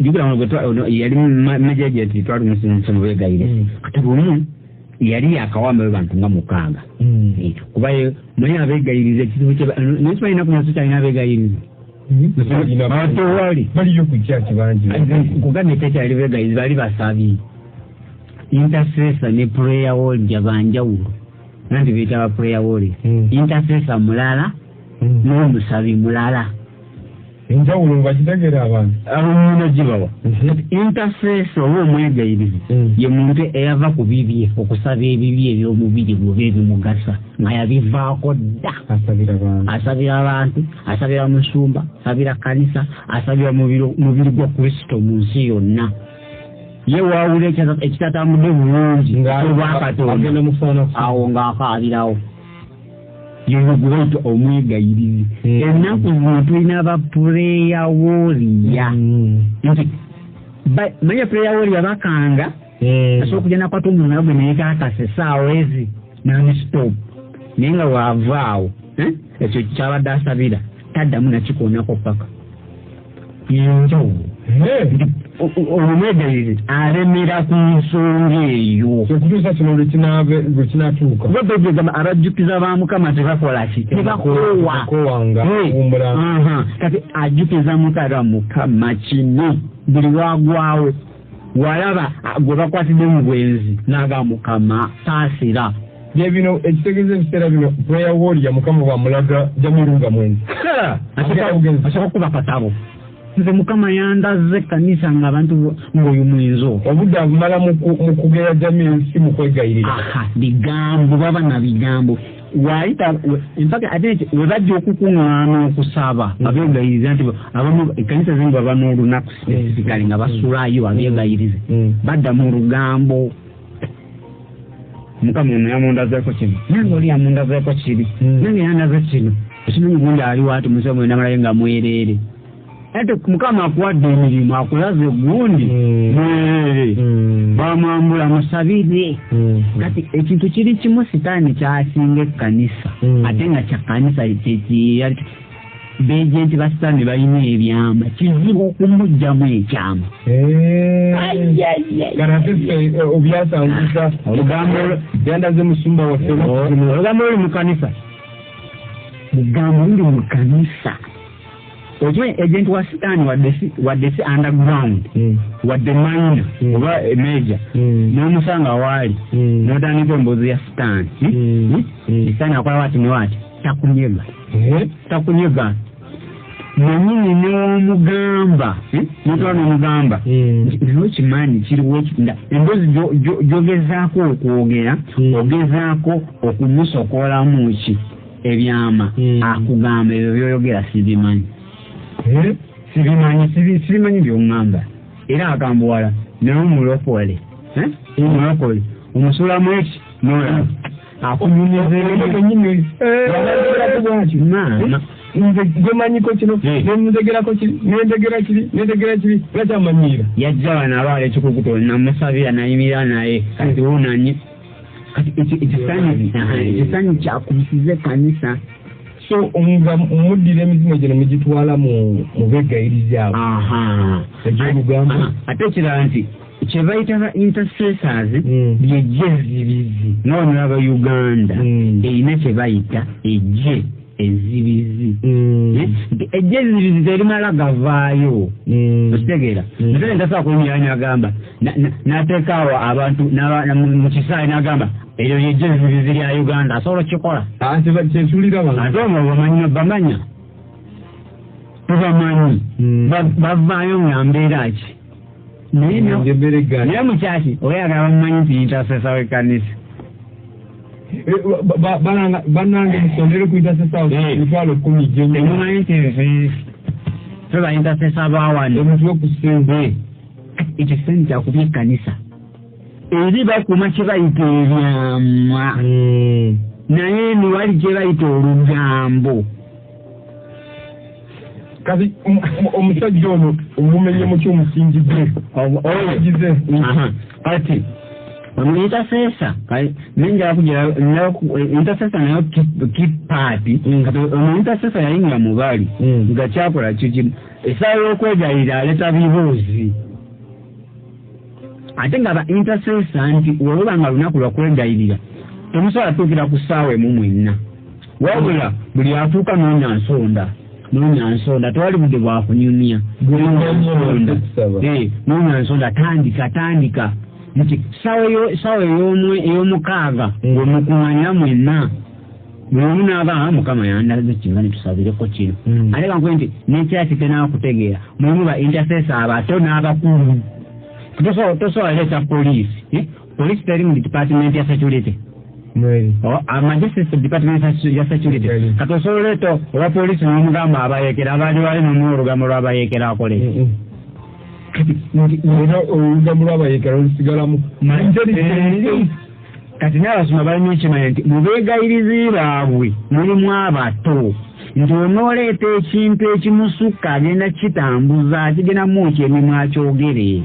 jjukira ono yali major agent, twali musinse beegayirizi. Kati lumu yali yakawamba bantu nga 6, kuba manyi abeegayirizi ekizibu naye kibalina kunyaso kyalina abeegayirizi. Tewali. Baliyo ku kyaki bangi. Kugambye tekyali beegayirizi, bali basabi. Intercessor ne prayer warrior banjawulo, nanti biyita ba prayer warrior. Intercessor mulala, n'omusabi mulala. Enjawulo nga kitegeera abantu. Abamuna gibawa. Intercessor oba omwegayirizi ye muntu eyava ku bibye okusaba ebibi eby'omubiri gwe ebimugasa nga yabivaako dda. Asabira bantu. Asabira abantu, asabira musumba, asabira kanisa, asabira mubiri gwa Kristo mu nsi yonna. Ye waawula ekitatambudde bulungi obwakatonda awo ng'akaabirawo, yoyo gwe bayita omwegayirizi. Ennaku zino tulina ba prayer warrior, nti manya prayer warrior bakanga asobola okujja nakwata omuntu naye gwe neyekakasa essaawa ezi non-stop, naye nga waavaawo ekyo kyabadde asabira taddamu nakikoonako paka yenjawulo. Omwegayirizi alemera ku nsonga eyo okutuusa kino lwekinatuuka. Kuba Bayibuli egamba abajjukiza ba Mukama tebakola ki? Tebakoowa. Kati ajjukiza Mukama, Mukama kino buli wagwawo walaba gwe bakwatidde mu bwenzi n'agamba, Mukama saasira. Byebino ekitegeeza ebiseera bino prayer warrior Mukama bwamulaga Jamiru nga mwenzi. Asooka kuba katabo, nze Mukama yandaze ekkanisa nga abantu ng'oyo mwenzi. Obudde abumala mu kugeya Jamiru, si mu kwegayirira. Aha, bigambo baba na bigambo waayita. In fact ate we bajja okukuŋŋaana okusaba abeegayiriza nti abamu ekkanisa zimu baba n'olunaku specifically nga basulayo abeegayirize, badda mu lugambo, Mukama ono yamundazeeko kino, nange oli yamundazeeko kiri, nange yandaze kino, ekimanyi gundi aliwo ati musa mwena malayo nga mwereere. Ate Mukama akuwadde emirimu, akulaze gundi mwereere, bamwambula, musabire. Kati ekintu kiri kimu Sitaani kyasinga ekkanisa, ate nga kya kkanisa kyekiyali ba agent ba Sitaani balina ebyama, kizibu okumugjamu ekyama. Kati ffe obyasanguza. Olugambo. Yandaze musumba waffe. Olugambo luli mu kanisa, lugambo luli mu kanisa. Okimanyi agent wa Sitaani wadde si underground, wadde minor oba major, n'omusanga waali n'otandika emboozi ya Sitaani, Sitaani akola wati ne wati, takunyega, takunyega mwenyini n'omugamba, notwala n'omugamba naye okimanyi kiriwo emboozi gyogezaako okwogera, ogezaako okumusokolamu ki ebyama, akugamba ebyo byoyogera sibimanyi, sibimanyi, sibimanyi byoŋŋamba. Era akambuwala naye omulokole, omulokole omusulamu eki nolaba akunyumiza. Maama, nze gwemanyiko kino, nendegerako kiri, nendegera kiri, nendegera kiri, lwakyamanyiira. Yajja wano abaala ekikukuto namusabira nayimirira naye kati wonanye kati ekisanyi kyakubisiza ekkanisa. So nga muddira emizimu egyo nemugitwala mu begayirizi abo egyolugambo. Ate ekirala nti kyebayita ba intercessors lyejje ezibizi nga wano aba Uganda erina kyebayita ejje ezibizi. Ejje ezibizi terimala gavaayo, okitegeera? Nze ntasobola kuyimirira nagamba n'ateekaawo abantu mu kisaawe n'agamba eryo lyejje ezibizi lya Uganda, asobola okukikola? Kyesulira. Ate omwo bamanya, tubamanyi, bavaayo nga mbeera ki. Naye mukyaki oyagala bamumanyi nti intercessor w'ekkanisa. Bannange musondere ku intercessor 10,000 gye. Temumanyi nti ffe ba intercessor ba wano. Omutuwe ku ssente. Ekyo ssente kyakubya ekkanisa. Eri bakuuma kye bayita ebyama. Naye niwali kye bayita olugambo. Kati omusajja ono omumenye mu ky'omusingi gwe. Ogize. Kati ono intercessor nenjala kugira intercessor nayo kipaati. Kati ono intercessor yayingira mu bali nga kyakola kikimu. Essaawa y'okwegayirira aleeta biboozi. Ate nga ba intercessor nti bw'oba nga lunaku lwa kwegayirira temusobola tuukira ku ssaawa emu mwenna. Wabula buli atuuka noonya nsonda. Noonya nsonda tewali budde bwakunyumya. Noonya nsonda tandika nti ssaawa ey'omukaaga ng'omukuŋŋaanya mwenna. Buli omu n'aba Mukama yandaze kino ne tusabireko kino. Ate kankuwe nti n'ekyaki tenaakutegeera mulimu ba intercessor abato n'abakulu. Tosobola leeta poliisi. Poliisi teri mu department ya security. Amagye department ya security. Kati osobola leeta owa poliisi n'omugamba abayekera abaali wali n'omuwa olugambo lw'abayekera akole. Era olugambo lw'abayekera olusigalamu. Kati n'abasumba balina okimanya nti mu beegayirizi baabwe mulimu abato. Nti onooleeta ekintu ekimusukka agenda kitambuza kigenda mwokya emimwa akyogere.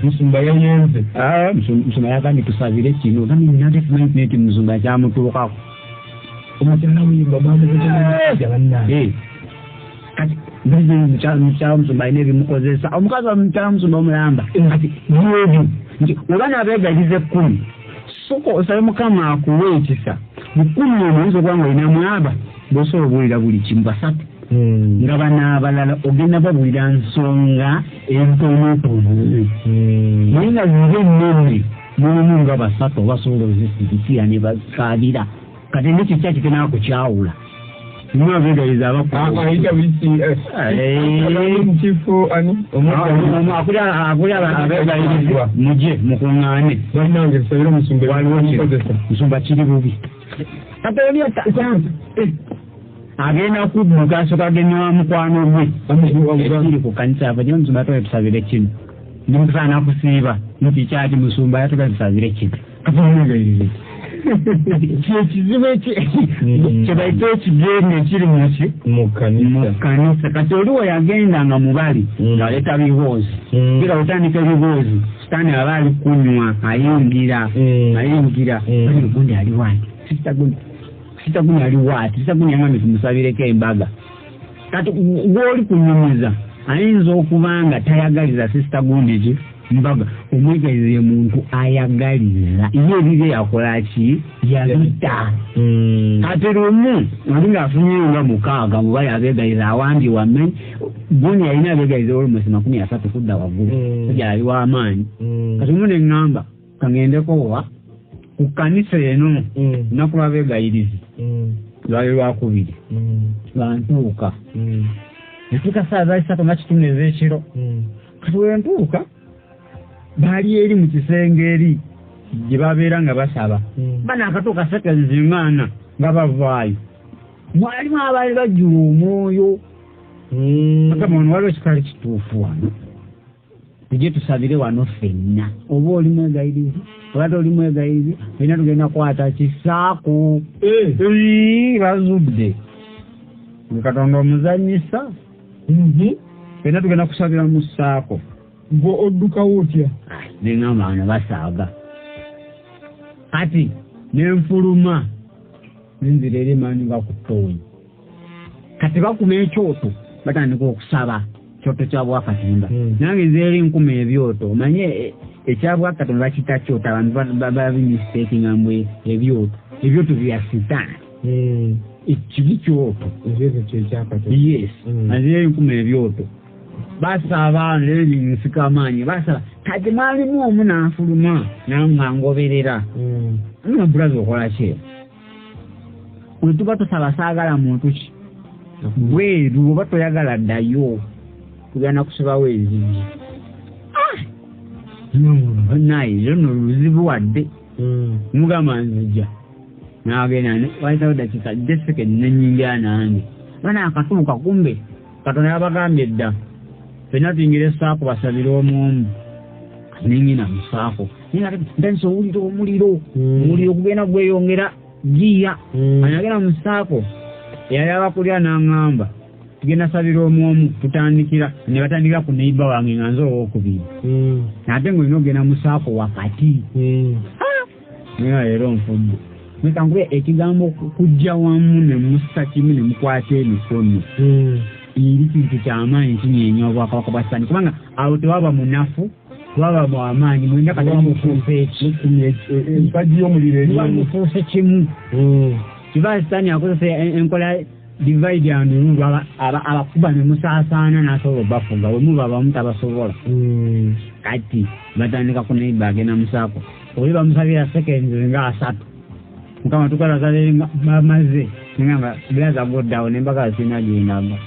Musumba yayenze. Musumba yagambye tusabire kino. Gambye nate tumanyi nti musumba kyamutuukako. Omukyala w'emba bamukozesa bannange. Kati mukyala musumba alina ebimukozesa. Omukazi wa mukyala musumba omulamba. Kati byebyo nti oba n'abeegayiriza 10 sooka osabe Mukama akuwe ekisa. Mu 10 omwo oyinza okuba ng'olinamu aba b'osobola obuulira buli kimu 3. Nga bano abalala ogenda babuulira nsonga entonotono. Naye nga zibe ennene mulimu nga 3 basobola ozisirikira ne bakaabira. Kati nekyo kyaki tenaakukyawula. Mulimu abeegayiriza abakulu. Akuli abeegayirizi mujje mukuŋŋaane. Bannange tusabire omusumba waliwo musumba kiri bubi. Kati oli agenda kudduka asooka agenda wa mukwano gwe. Ekiri ku kkanisa yaffe kino musumba yatugambye tusabire kino. Ndi mukusaana kusiiba nti kyaki musumba yatugambye tusabire kino. Kati omwegayirize. Kyekizibu kye bayita ekigenge ekiri mu ki? Mu kkanisa. Kati oli we yagenda nga mubali ng'aleeta biboozi. Kira otandika ebiboozi sitaani aba ali kunywa ayingira. Gundi ali wani? Sita gundi ali waati? Sita gundi yagambye tumusabireko embaga. Kati gw'oli kunyumiza ayinza okuba nga tayagaliza sisita gundi ki? Mbaga. Omwegayirizi ye muntu ayagaliza. Ye ebibye yakola ki? Yabita. Kati lumu oli ng'afunyeyo nga 6 mu bali abeegayiriza awandi wammenyi. Gundi yalina abeegayiriza almost 30 kudda waggulu. Sajja ali w'amaanyi. Kati lumu ne ŋŋamba kaŋŋendeko wa ku kkanisa eno lunaku lw'abeegayirizi. Lwali lwakubiri. Lwantuuka. Natuuka ssaawa za 3:15 ez'ekiro. Kati we ntuuka baali eri mu kisenge eri gye babeera nga basaba. Bano akatuuka 4:04 nga bavaayo. Mwalimu abaali bajjula omwoyo. Agamba ono waliwo ekitali kituufu wano. Tujje tusabire wano ffenna. Oba oli mwegayirizi oba toli mwegayirizi olina tugenda kukwata kisaako. Bazudde. Katonda omuzannyisa. Ffenna tugenda kusabira mu ssaako. Gwe oddukawo otya? Ne ŋŋamba bano basaaga. Kati ne nfuluma ne nzira eri emaanyi nga ku ttoonyi. Kati bakuma ekyoto batandika okusaba kyoto kya Bwakatonda. Nange nze eri nkuma ebyoto. Omanye ekya Bwakatonda bakiyita kyoto abantu babimistakinga mbu ebyoto. Ebyoto bya sitaani. Ekibi kyoto. Ekyoto kye kya Katonda. Yes. Nze eri nkuma ebyoto. Basaba eri nsika amaanyi basaba. Kati mwalimu omu n'anfuluma nangoberera. Nno brother okola ki? Bwe tuba tusaba saagala muntu ki? Bweru oba toyagala ddayo. Tugenda kusibawo enzigi. Naye zo nno luzibu wadde. Mugamba nzija. N'agenda wayitawo dakiika just nenyingira nange. Bana akatuuka kumbe Katonda yabagambye dda. Ffenna tuyingira essaako basabire omu. Nengenda mu ssaako. Ntandise owulira omuliro. Omuliro gugenda gweyongera giya. Anagenda mu ssaako. Eyali abakulira n'aŋŋamba tugenda sabira omu tutandikira ne batandikira ku neighbor wange nga nze owookubiri. Ate ng'olina okugenda mu ssaako wakati. Naye leero nfudde. Leka nkube ekigambo kujja wamu ne mussa kimu ne mukwata emikono. Eri kintu kyamaanyi kinyeenya obwakabaka bwa Sitaani kubanga awo tewaba munafu, tewaba mwamaanyi, mwenda kati mufuuse eki? Empagi y'omuliro Muba mufuuse kimu. Kiba Sitaani akozesa enkola divide and rule, abakuba ne musaasaana n'asobola obbafuga, bwe muba abamu tabasobola. Kati batandika ku neighbor agenda musaako. Oli bamusabira seconds nga 30. Mukama tukola nga bamaze. Ngamba brother go down embaga sina gyendaga.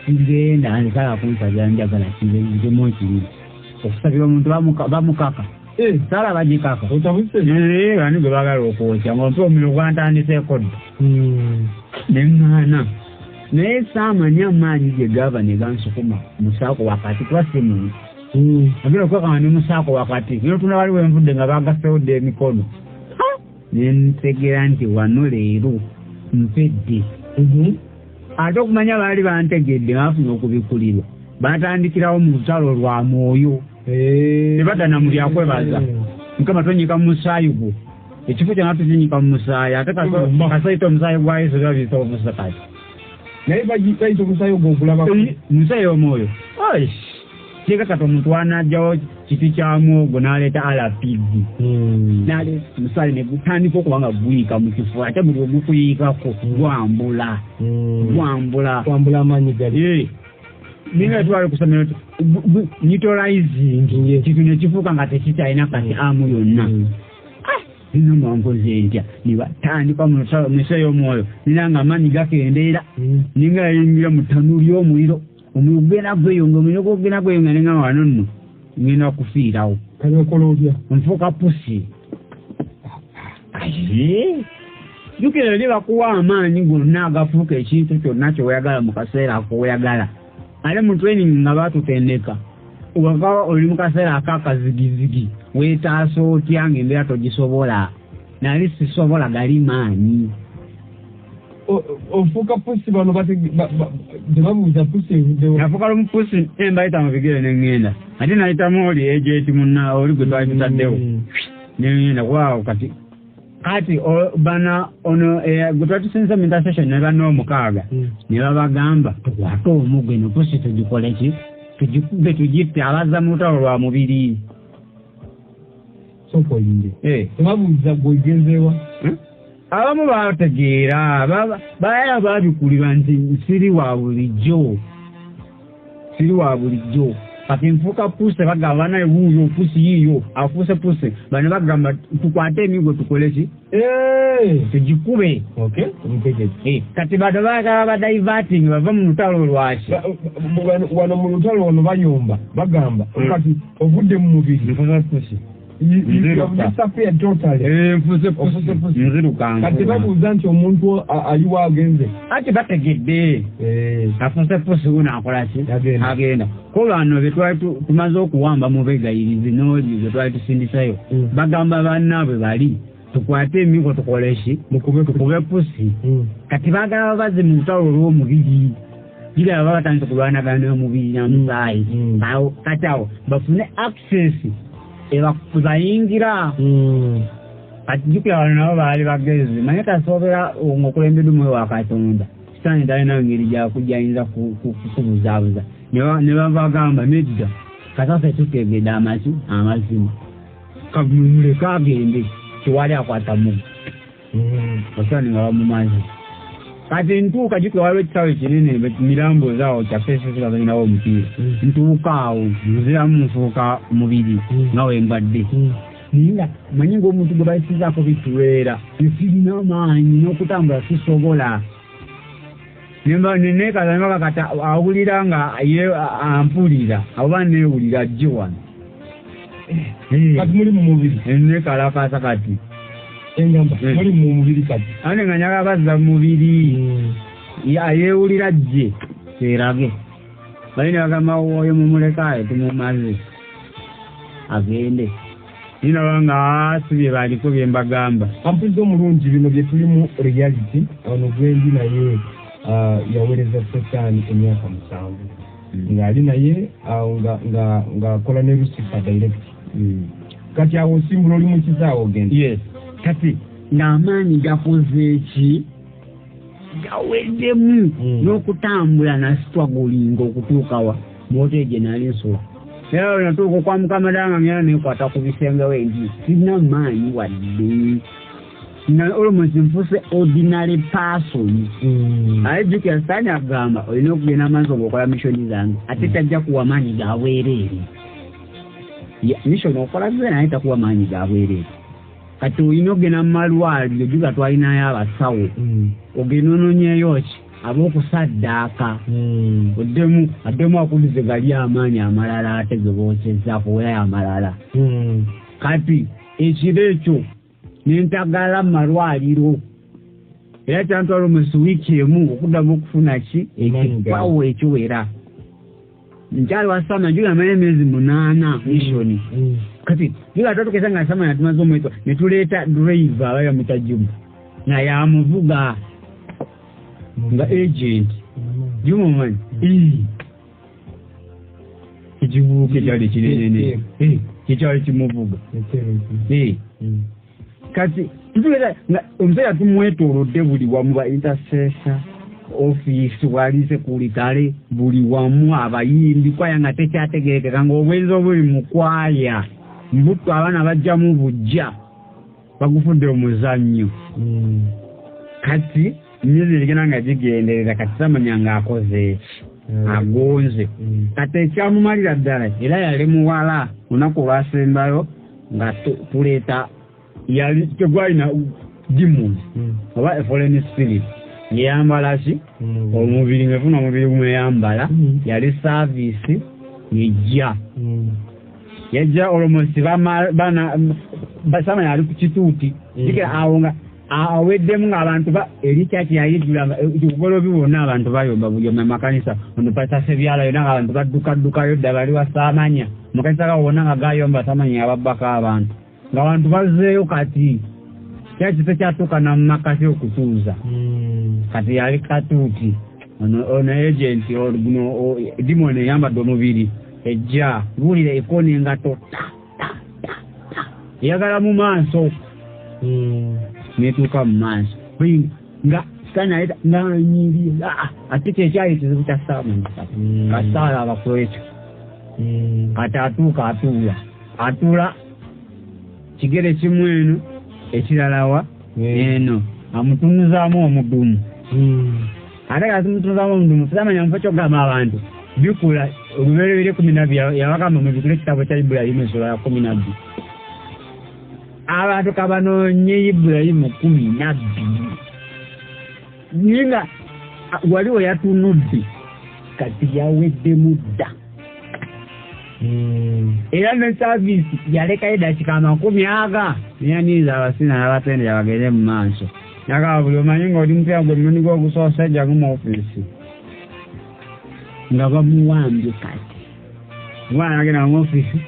Sigenda nsala kunsabira njagala kibe nzigemu ekiriro. Okusabira omuntu bamukaka. Sala bagikaka. Otabuse? Ani gwe baagala okwokya ng'ompe omuliro gwantandiseeko dda. Ne ŋŋaana. Naye saamanya amaanyi gye gava ne gansukuma musaako wakati kuba si muntu. Agenda okwekanga ne musaako wakati. Ngenda otunda wali wenvudde nga bagassewo dda emikono. Ne ntegeera nti wano leero mpedde. Ate okumanya baali bantegedde nga bafunye okubikkulirwa. Batandikirawo mu lutalo lwa mwoyo. Tebadda na mu byakwebaza. Mukama tonyiika mu musaayi gwo. Ekifo kyonna tukinyiika mu musaayi ate kasayita omusaayi gwa Yesu biba biyita obusa kati. Naye bayita omusaayi ogwo okulaba. Musaayi omwoyo. Kireka kati omuntu anajjawo kiti kya mwogo n'aleeta RPG. N'aleeta omusaayi ne gutandika okuba nga guyiika mu kifo ate buli ogukuyiikako gwambula. Gwambula. Gwambula amaanyi gali. Ninga twali ku ssomero neutralizing kintu ne kifuuka nga tekikyalina kati amu yonna. Nina mwankoze ntya ne batandika mu miso y'omwoyo nina nga amaanyi gakendeera ninga yayingira mu ttanuulu y'omuliro omuliro gugenda gweyonga omuliro gugenda gweyonga ne nga wano nno ngenda kufiirawo. Kale okola otya? Nfuuka pusi. Jjukira eri bakuwa amaanyi gonna agafuuka ekintu kyonna ky'oyagala mu kaseera k'oyagala. Ate mu training nga baatutendeka wava oli mu kaseera ak'akazigizigi weetaasa otya ng'embeera togisobola. Nali sisobola gali maanyi. Ofuuka pusi bano tebabuuza pusi evuddewo. Nafuuka lumu pusi embayita mu bigere ne ŋŋenda. Ate nayitamu oli ejenti munna oli gwe twali tutaddewo. Ne ŋŋenda kubaawo kati. Kati bana ono gwe twali tusinze mu intercession ne banna omukaaga. Ne babagamba tukwate omuggo eno pusi tugikole ki? Tugikube tugitte abazza mu lutalo lwa mubiri. Sooka oyinge. Tebabuuza gwe ogenzeewa? Abamu baategeera, baala baabikulirwa nti siri wa bulijjo. Siri wa bulijjo. Kati nfuuka pusi bagamba naye wuuyo pusi yiiyo afuuse pusi. Bano bagamba tukwate emiggo tukole ki? Tugikube. Kati bano baagala ba diverting bava mu lutalo lwaki? Wano mu lutalo wano bayomba bagamba kati ovudde mu mubiri. Nfuuse pusi. Nziruka. Kati babuuza nti omuntu aliwo agenze. Ati bategedde. Afuuse pusi wuno akola ki? Agenda. Ko bano be twali tumaze okuwamba mu beegayirizi n'oli gwe twali tusindisayo. Bagamba bannaabwe bali tukwate emiggo tukole ki? Tukube pusi. Kati baagala babaze mu lutalo lw'omubiri. Gira baba batandise kulwanagana n'omubiri n'omusaayi. Awo kati awo bafune access bayingira. Kati jjukira bano nabo baali bagezi. Manye kasoobera ng'okulembedde omwoyo wa Katonda. Sitaani talina ngeri gyakujja ayinza kukubuzaabuza. Ne babagamba nedda. Kasasa tutegedde amazima. Kamuleke agende tewali akwata muggo. Osani nga bamumaze. Kati ntuuka jjukira waliwo ekisaawe kinene mirambo zaawo kyaffe sisi bazanyirawo omupiira. Ntuuka awo nziramu nfuuka mubiri nga we mbadde. Naye nga manyi ng'omuntu gwe bayisizaako bituweera sirina maanyi n'okutambula sisobola. Nekaza nembaga kati awulira nga ye ampulira oba neewulira ajje wano. Kati muli mu mubiri. Nekalakasa kati. Engamba muli mu mubiri kati. Ate nga njagala bazza mu mubiri. Yeewulira ajje kyerage. Bali ne bagamba oyo mumulekaayo tumumaze agende. Nina nga si bye baliko bye mbagamba. Ampuliza omulungi bino bye tulimu reality ono gwendi naye yaweereza Setaani emyaka 7 ng'ali naye ng'akola ne Lucifer direct. Kati awo osimbula oli mu kisaawe ogenda. Yes. Kati ng'amaanyi gakoze ki? Gaweddemu n'okutambula nasitwagulinga okutuuka wa moto gye nali nsula. Era natuuka okwa Mukama ddala nga ngenda nekwata ku bisenge we nti sirina maanyi wadde. Nga almost nfuuse ordinary person. Aye jjukira Sitaani agamba olina okugenda maaso ng'okola mission zange ate tajja kuwa maanyi ga bwereere. Mission okola ze naye takuwa maanyi ga bwereere. Kati olina okugenda mu malwaliro jjukira twalinayo abasawo. Ogenda onoonyeeyo ki? Ab'okusaddaaka. Addemu akubize gali amaanyi amalala ate ge bookyezza akuweeyo amalala. Kati ekiro ekyo ne ntagala mu malwaliro. Era kyantwala omusi wiiki emu okuddamu okufuna ki? Ekipawo ekiwera. Nkyali wa Sama jjukira namala emyezi 8 mission. Kati jjukira twatuukesa nga Sama yatumaze omwezi ne tuleeta driver aba yamuyita Juma nga yamuvuga nga agent. Juma omumanyi? Ekivubuka ekyali kinene ekyali kimuvuga. Kati tutuleeta nga omusajja tumwetoolodde buli wamu ba intercessor office wali sekuritale buli wamu abayimbi kwaya nga tekyategerekeka ng'obwenzi obuli mu kwaya mbuto abaana bajjamu bujja bagufudde omuzannyo. Kati emyezi egenda nga gigenderera kati samanya ng'akoze eki agonze. Kati ekyamumalira ddala era yali muwala olunaku olwasembayo nga tuleeta yali tegwalina demon oba a foreign spirit yeyambala ki omubiri ng'efuna omubiri gumweyambala yali service yejja yajja almost bana basama yali ku kituuti jjukira awo nga aweddemu ng'abantu eri kyaki yayijjula bugolobi bwonna abantu bayomba buli omu amakanisa ono pastor Sebyala yonna ng'abantu baddukaddukayo dda bali wa Saamanya amakanisa gawo wonna nga gayomba Saamanya yababbako abantu ng'abantu bazzeeyo kati kyaki tekyatuuka na mu makati okutuuza. Kati yali katuuti ono agent guno demon eyambadde omubiri ejja buulira ekoona engatto ta ta ta ta eyagala mu maaso netuuka mu maaso nga Sitaani aleeta n'anyirira ate kyekyali ekizibu kya Saamanya kati kasaala abaku ekyo kati atuuka atuula kigere kimu eno ekirala wa eno amutunuzaamu omudumu. Ate kati mutunuzaamu omudumu Saamanya nfa ky'ogamba abantu bikula olubereberye 12 yabagamba mubikule ekitabo kya Ibulayimu essula ya 12. Abantu kabanoonye Ibulayimu 12 naye nga wali we yatunudde kati yaweddemu dda. Era ne service yalekayo eddakiika 20 neyaniriza abasina n'abatendera bagende mu maaso. Nagamba buli omanyi ng'oli mupya gwe mulundi gw'ogusoose jangu mu ofiisi nga bamuwambye kati. Omwana n'agenda mu ofiisi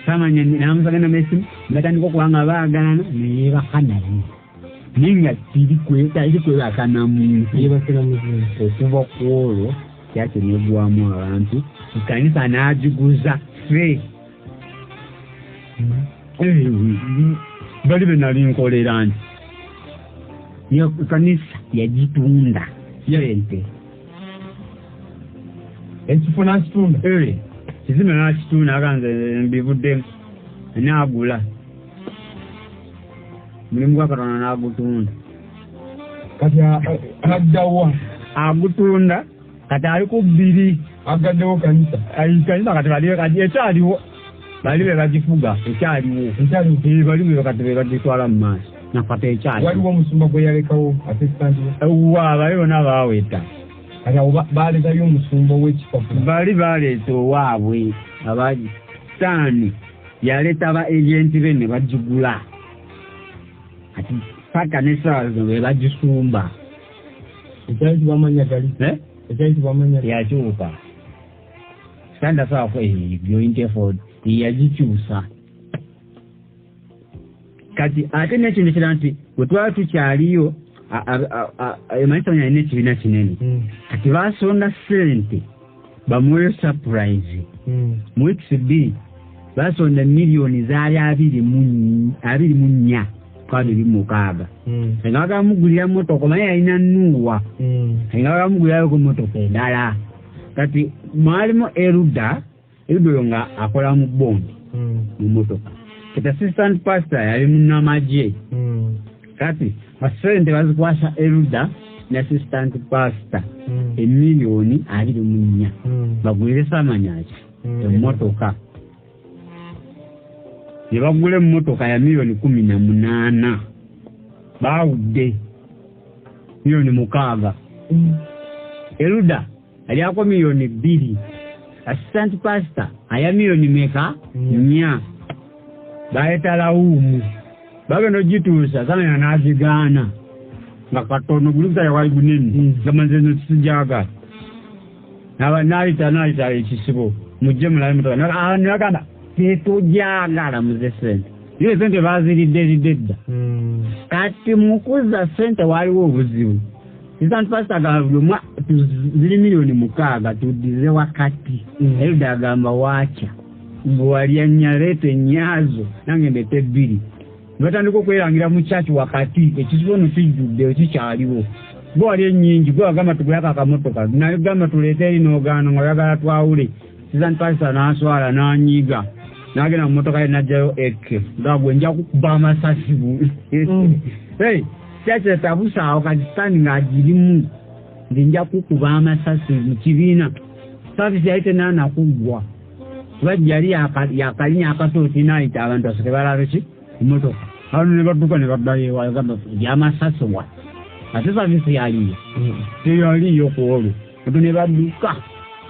Saamanya n'amusanga n'essimu batandika okuba nga baagalana ne yeebaka naye. Naye nga teri kwebaka na muntu. Okuva ku olwo kyaki neggwamu abantu ekkanisa n'agiguza ffe. Bali be nali nkolera nti ekkanisa yagitunda sente. Ekifo n'akitunda? Kizimbe n'akitunda aga nze mbivuddemu n'agula. Mulimu gwa Katonda n'agutunda. Kati addawa? Agutunda kati ali ku bbiri. Agaddewo kanisa? Kanisa kati bali kati ekyaliwo. Bali be bagifuga ekyaliwo. Bali be kati be bagitwala mu maaso. Nakati ekyaliwo. Waliwo omusumba gwe yalekawo assistant we? Wa bali bonna baaweta. Kati awo baleetayo omusumba ow'ekipapula. Bali baleeta owaabwe aba Sitaani yaleeta ba agenti be ne bagigula. Kati paka n'essaawa zino be bagisumba. Ekyayitibwa amannya gali? Eh? Ekyayitibwa amannya gali? Yakyuka. Sitaani tasobola joint effort yagikyusa. Kati ate n'ekintu ekirala nti bwe twali tukyaliyo emanyi Samanya alina ekibiina kinene. Kati basonda ssente bamuweyo surprise. Mu weeks 2 basonda miliyoni zaali 24 26. Nga bagamugulira mmotoka, omanyi yalina Nuuwa. Nga bagamugulirayo ku mmotoka endala. Kati mwalimu Eruda, Eruda oyo nga akola mu bondi mu mmotoka. Kati assistant pastor yali munnamagye. Kati ssente bazikwasa Eruda ne assistant pastor emiliyoni 24 bagulire Samanya ki emmotoka. Ne bagula emmotoka ya miliyoni 18. Baawudde miliyoni 6. Eruda alyako miliyoni 2. Assistant pastor aya miliyoni meka? 4. Baleeta lawumu. Bagenda ogituusa Samanya n'azigaana. Nga katono guli gusajja gwali gunene. Nga manze nno sijagala. N'ayita ekisibo mujje mulabe emmotoka. N'agamba tetujagala muze ssente. Naye ssente baaziridde ridde dda. Kati mu kuzza ssente waaliwo obuzibu. Assistant pastor agamba buli omu ziri miliyoni 6 tuddize wakati. Eruda agamba waakya. Bwe walya nnya leeta ennyazo nange ndeete 2. Ne batandika okwerangira mu church wakati ekisibo nno kijjudde kikyaliwo. Gwe wali ennyingi gwe wagamba tugulako akamotoka naye gamba tuleete eri n'ogaana nga oyagala twawule. Assistant pastor n'aswala n'anyiiga. N'agenda mu mmotoka ye n'aggyayo AK. Nga gwe nja kukuba amasasi. Hey, church etabusaawo kati Sitaani ng'agirimu. Nti nja kukuba amasasi mu kibiina. Service yali tennaana kuggwa. Kuba yali yakalinya akatooti n'ayita abantu basooke balabe ki emmotoka. Awo ne badduka ne baddayo ewaabwe gamba eby'amasasi wa. Ate service yaliyo. Teyaliyo ku olwo. Abantu ne badduka.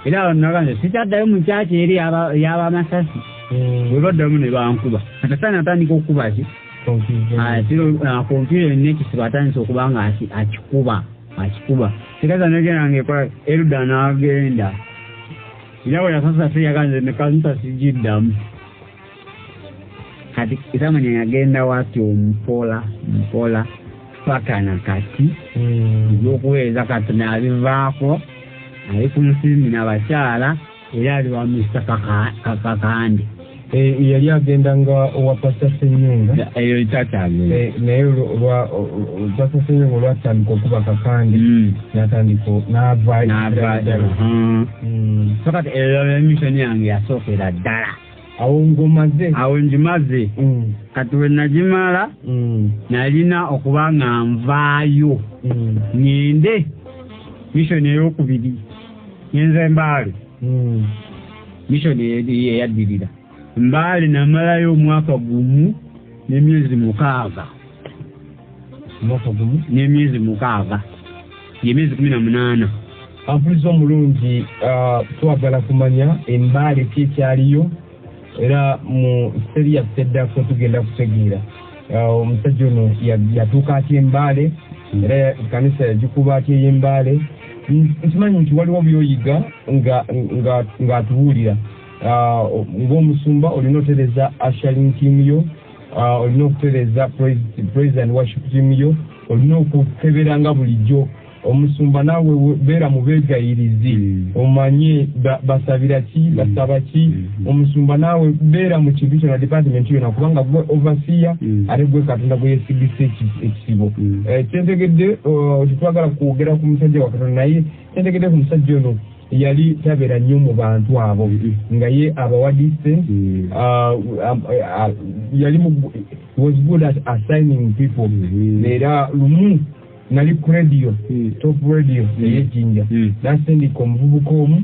Era abantu nagamba sikyaddayo mu church eri ey'abamasasi. Bwe baddamu ne bankuba. Kati Sitaani atandika okukuba ki? Confusion n'ekisibo atandise okuba nga akikuba. Akikuba. Kikaza negenda ng'ekola Eruda n'agenda. Era bwe yasasa se yaganze ne kanisa sigiddamu. Kati Samanya yagenda watyo mpola mpola paka na kati. Ebyokuweereza kati n'abivaako ali ku nsimbi n'abakyala era ali wa Mr. Kakande. Yali agenda nga owa Pastor Ssenyonga. Eyo takyagenda. Naye Pastor Ssenyonga olwatandika okuba Kakande n'atandika n'ava ddala. So kati eyo mission yange yasookera ddala. Awo ng'omaze? Awo ngimaze. Kati we nagimala nalina okuba nga nvaayo ngende mission ey'okubiri ngenze Mbaale. Mission eyaddirira Mbaale namalayo omwaka 1 n'emyezi 6. Omwaka 1 n'emyezi 6 y'emyezi 18. Ampuliriza omulungi, twagala kumanya Embaale ki ekyaliyo era mu seri yaffe eddako tugenda kutegeera. Omusajja ono yatuuka atya Embaale era ekkanisa yagikuba atya ey'Embaale. Nkimanyi nti waliwo by'oyiga ng'atubuulira. Ng'omusumba olina otereeza ushering team yo, olina okutereeza praise and worship team yo, olina okukebera nga bulijjo. Omusumba naawe beera mu beegayirizi, omanye basabira ki, basaba ki. Omusumba naawe beera mu kintu kyonna, department yonna, kubanga gwe overseer ate gwe Katonda gwe yeesigisa ekisibo. Kyentegedde, tetwagala kwogera ku musajja wa Katonda, naye kyentegedde ku musajja ono yali tabeera nnyo mu bantu abo, nga ye abawa distance. Yali was good at assigning people. Era lumu nali ku radio, Top Radio ey'Ejjinja, n'asindika omuvubuka omu,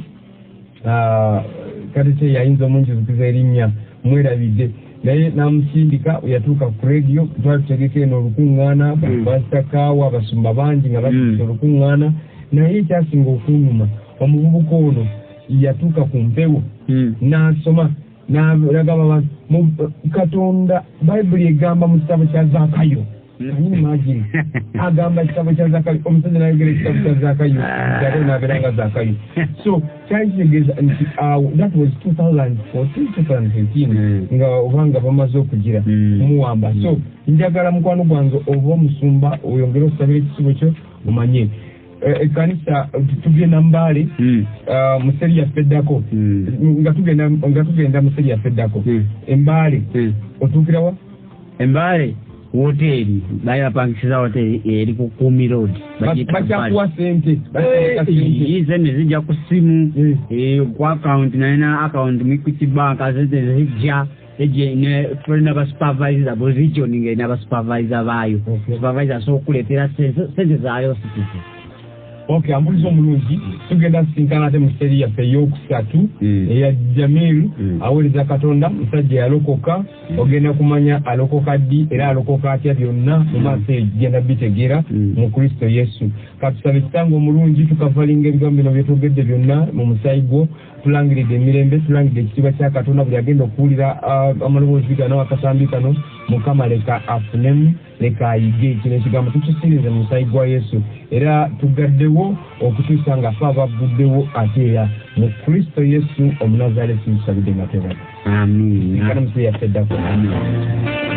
kati kye yayinza omunjizukiza erinnya mwerabidde, naye n'amusindika. Yatuuka ku radio, twali tutegeka eno olukuŋŋaana, Pastor Kaawa, abasumba bangi nga batuuse olukuŋŋaana. Naye ekyasinga okunnuma, omuvubuka ono yatuuka ku mpewo n'asoma n'agamba abantu Katonda, Bayibuli egamba mu kitabo kya Zaakayo. Can you imagine? Agamba ekitabo kya Zaakayo, omusajja n'ayogera ekitabo kya Zaakayo, Zaakayo n'abeera nga Zaakayo. So kyali kitegeeza nti awo that was 2014, 2015, nga obanga bamaze okugira muwamba. So njagala mukwano gwange oba omusumba oyongere okusabira ekisibo kyo, omanye ekkanisa tugenda Mbaale mu seri yaffe eddako, nga tugenda mu seri yaffe eddako Embaale. Otuukirawa? Embaale woteeri baali bapangisiza woteeri eri ku Kumi Road. Bakyakuwa sente? Batereka sente? Sente zijja ku simu, ku akawunti, nalina akawunti mu Equity Bank, sente zijja. Tulina basupervisor, buli region ng'erina basupervisor baayo. Supervisor asobola okukuleetera sente zaayo sitisi. Okay, ambuliza omulungi, tugenda sisinkana ate mu seri yaffe eyokusatu eya Jamiru. Aweereza Katonda, musajja yalokoka. Ogenda kumanya alokoka ddi era alokoka atya, byonna mu maaso eyo genda bitegeera mu Kristo Yesu. Katusabe. Kitange omulungi, tukavalinga ebigambo bino byetwogedde byonna mu musaayi gwo. Tulangiridde emirembe, tulangiridde ekitiibwa kya Katonda. Buli agenda okuwulira amaloboozi gano, akasambi kano, Mukama leka afunemu, leka ayige. Kino ekigambo tukisirize mu musaayi gwa Yesu, era tugaddewo okutuusa nga fe abaguddewo ate era mu Kristo Yesu Omunazalesi tusabidde nga twebaza. Amiina. Kana musi yaffe eddako. Amiina.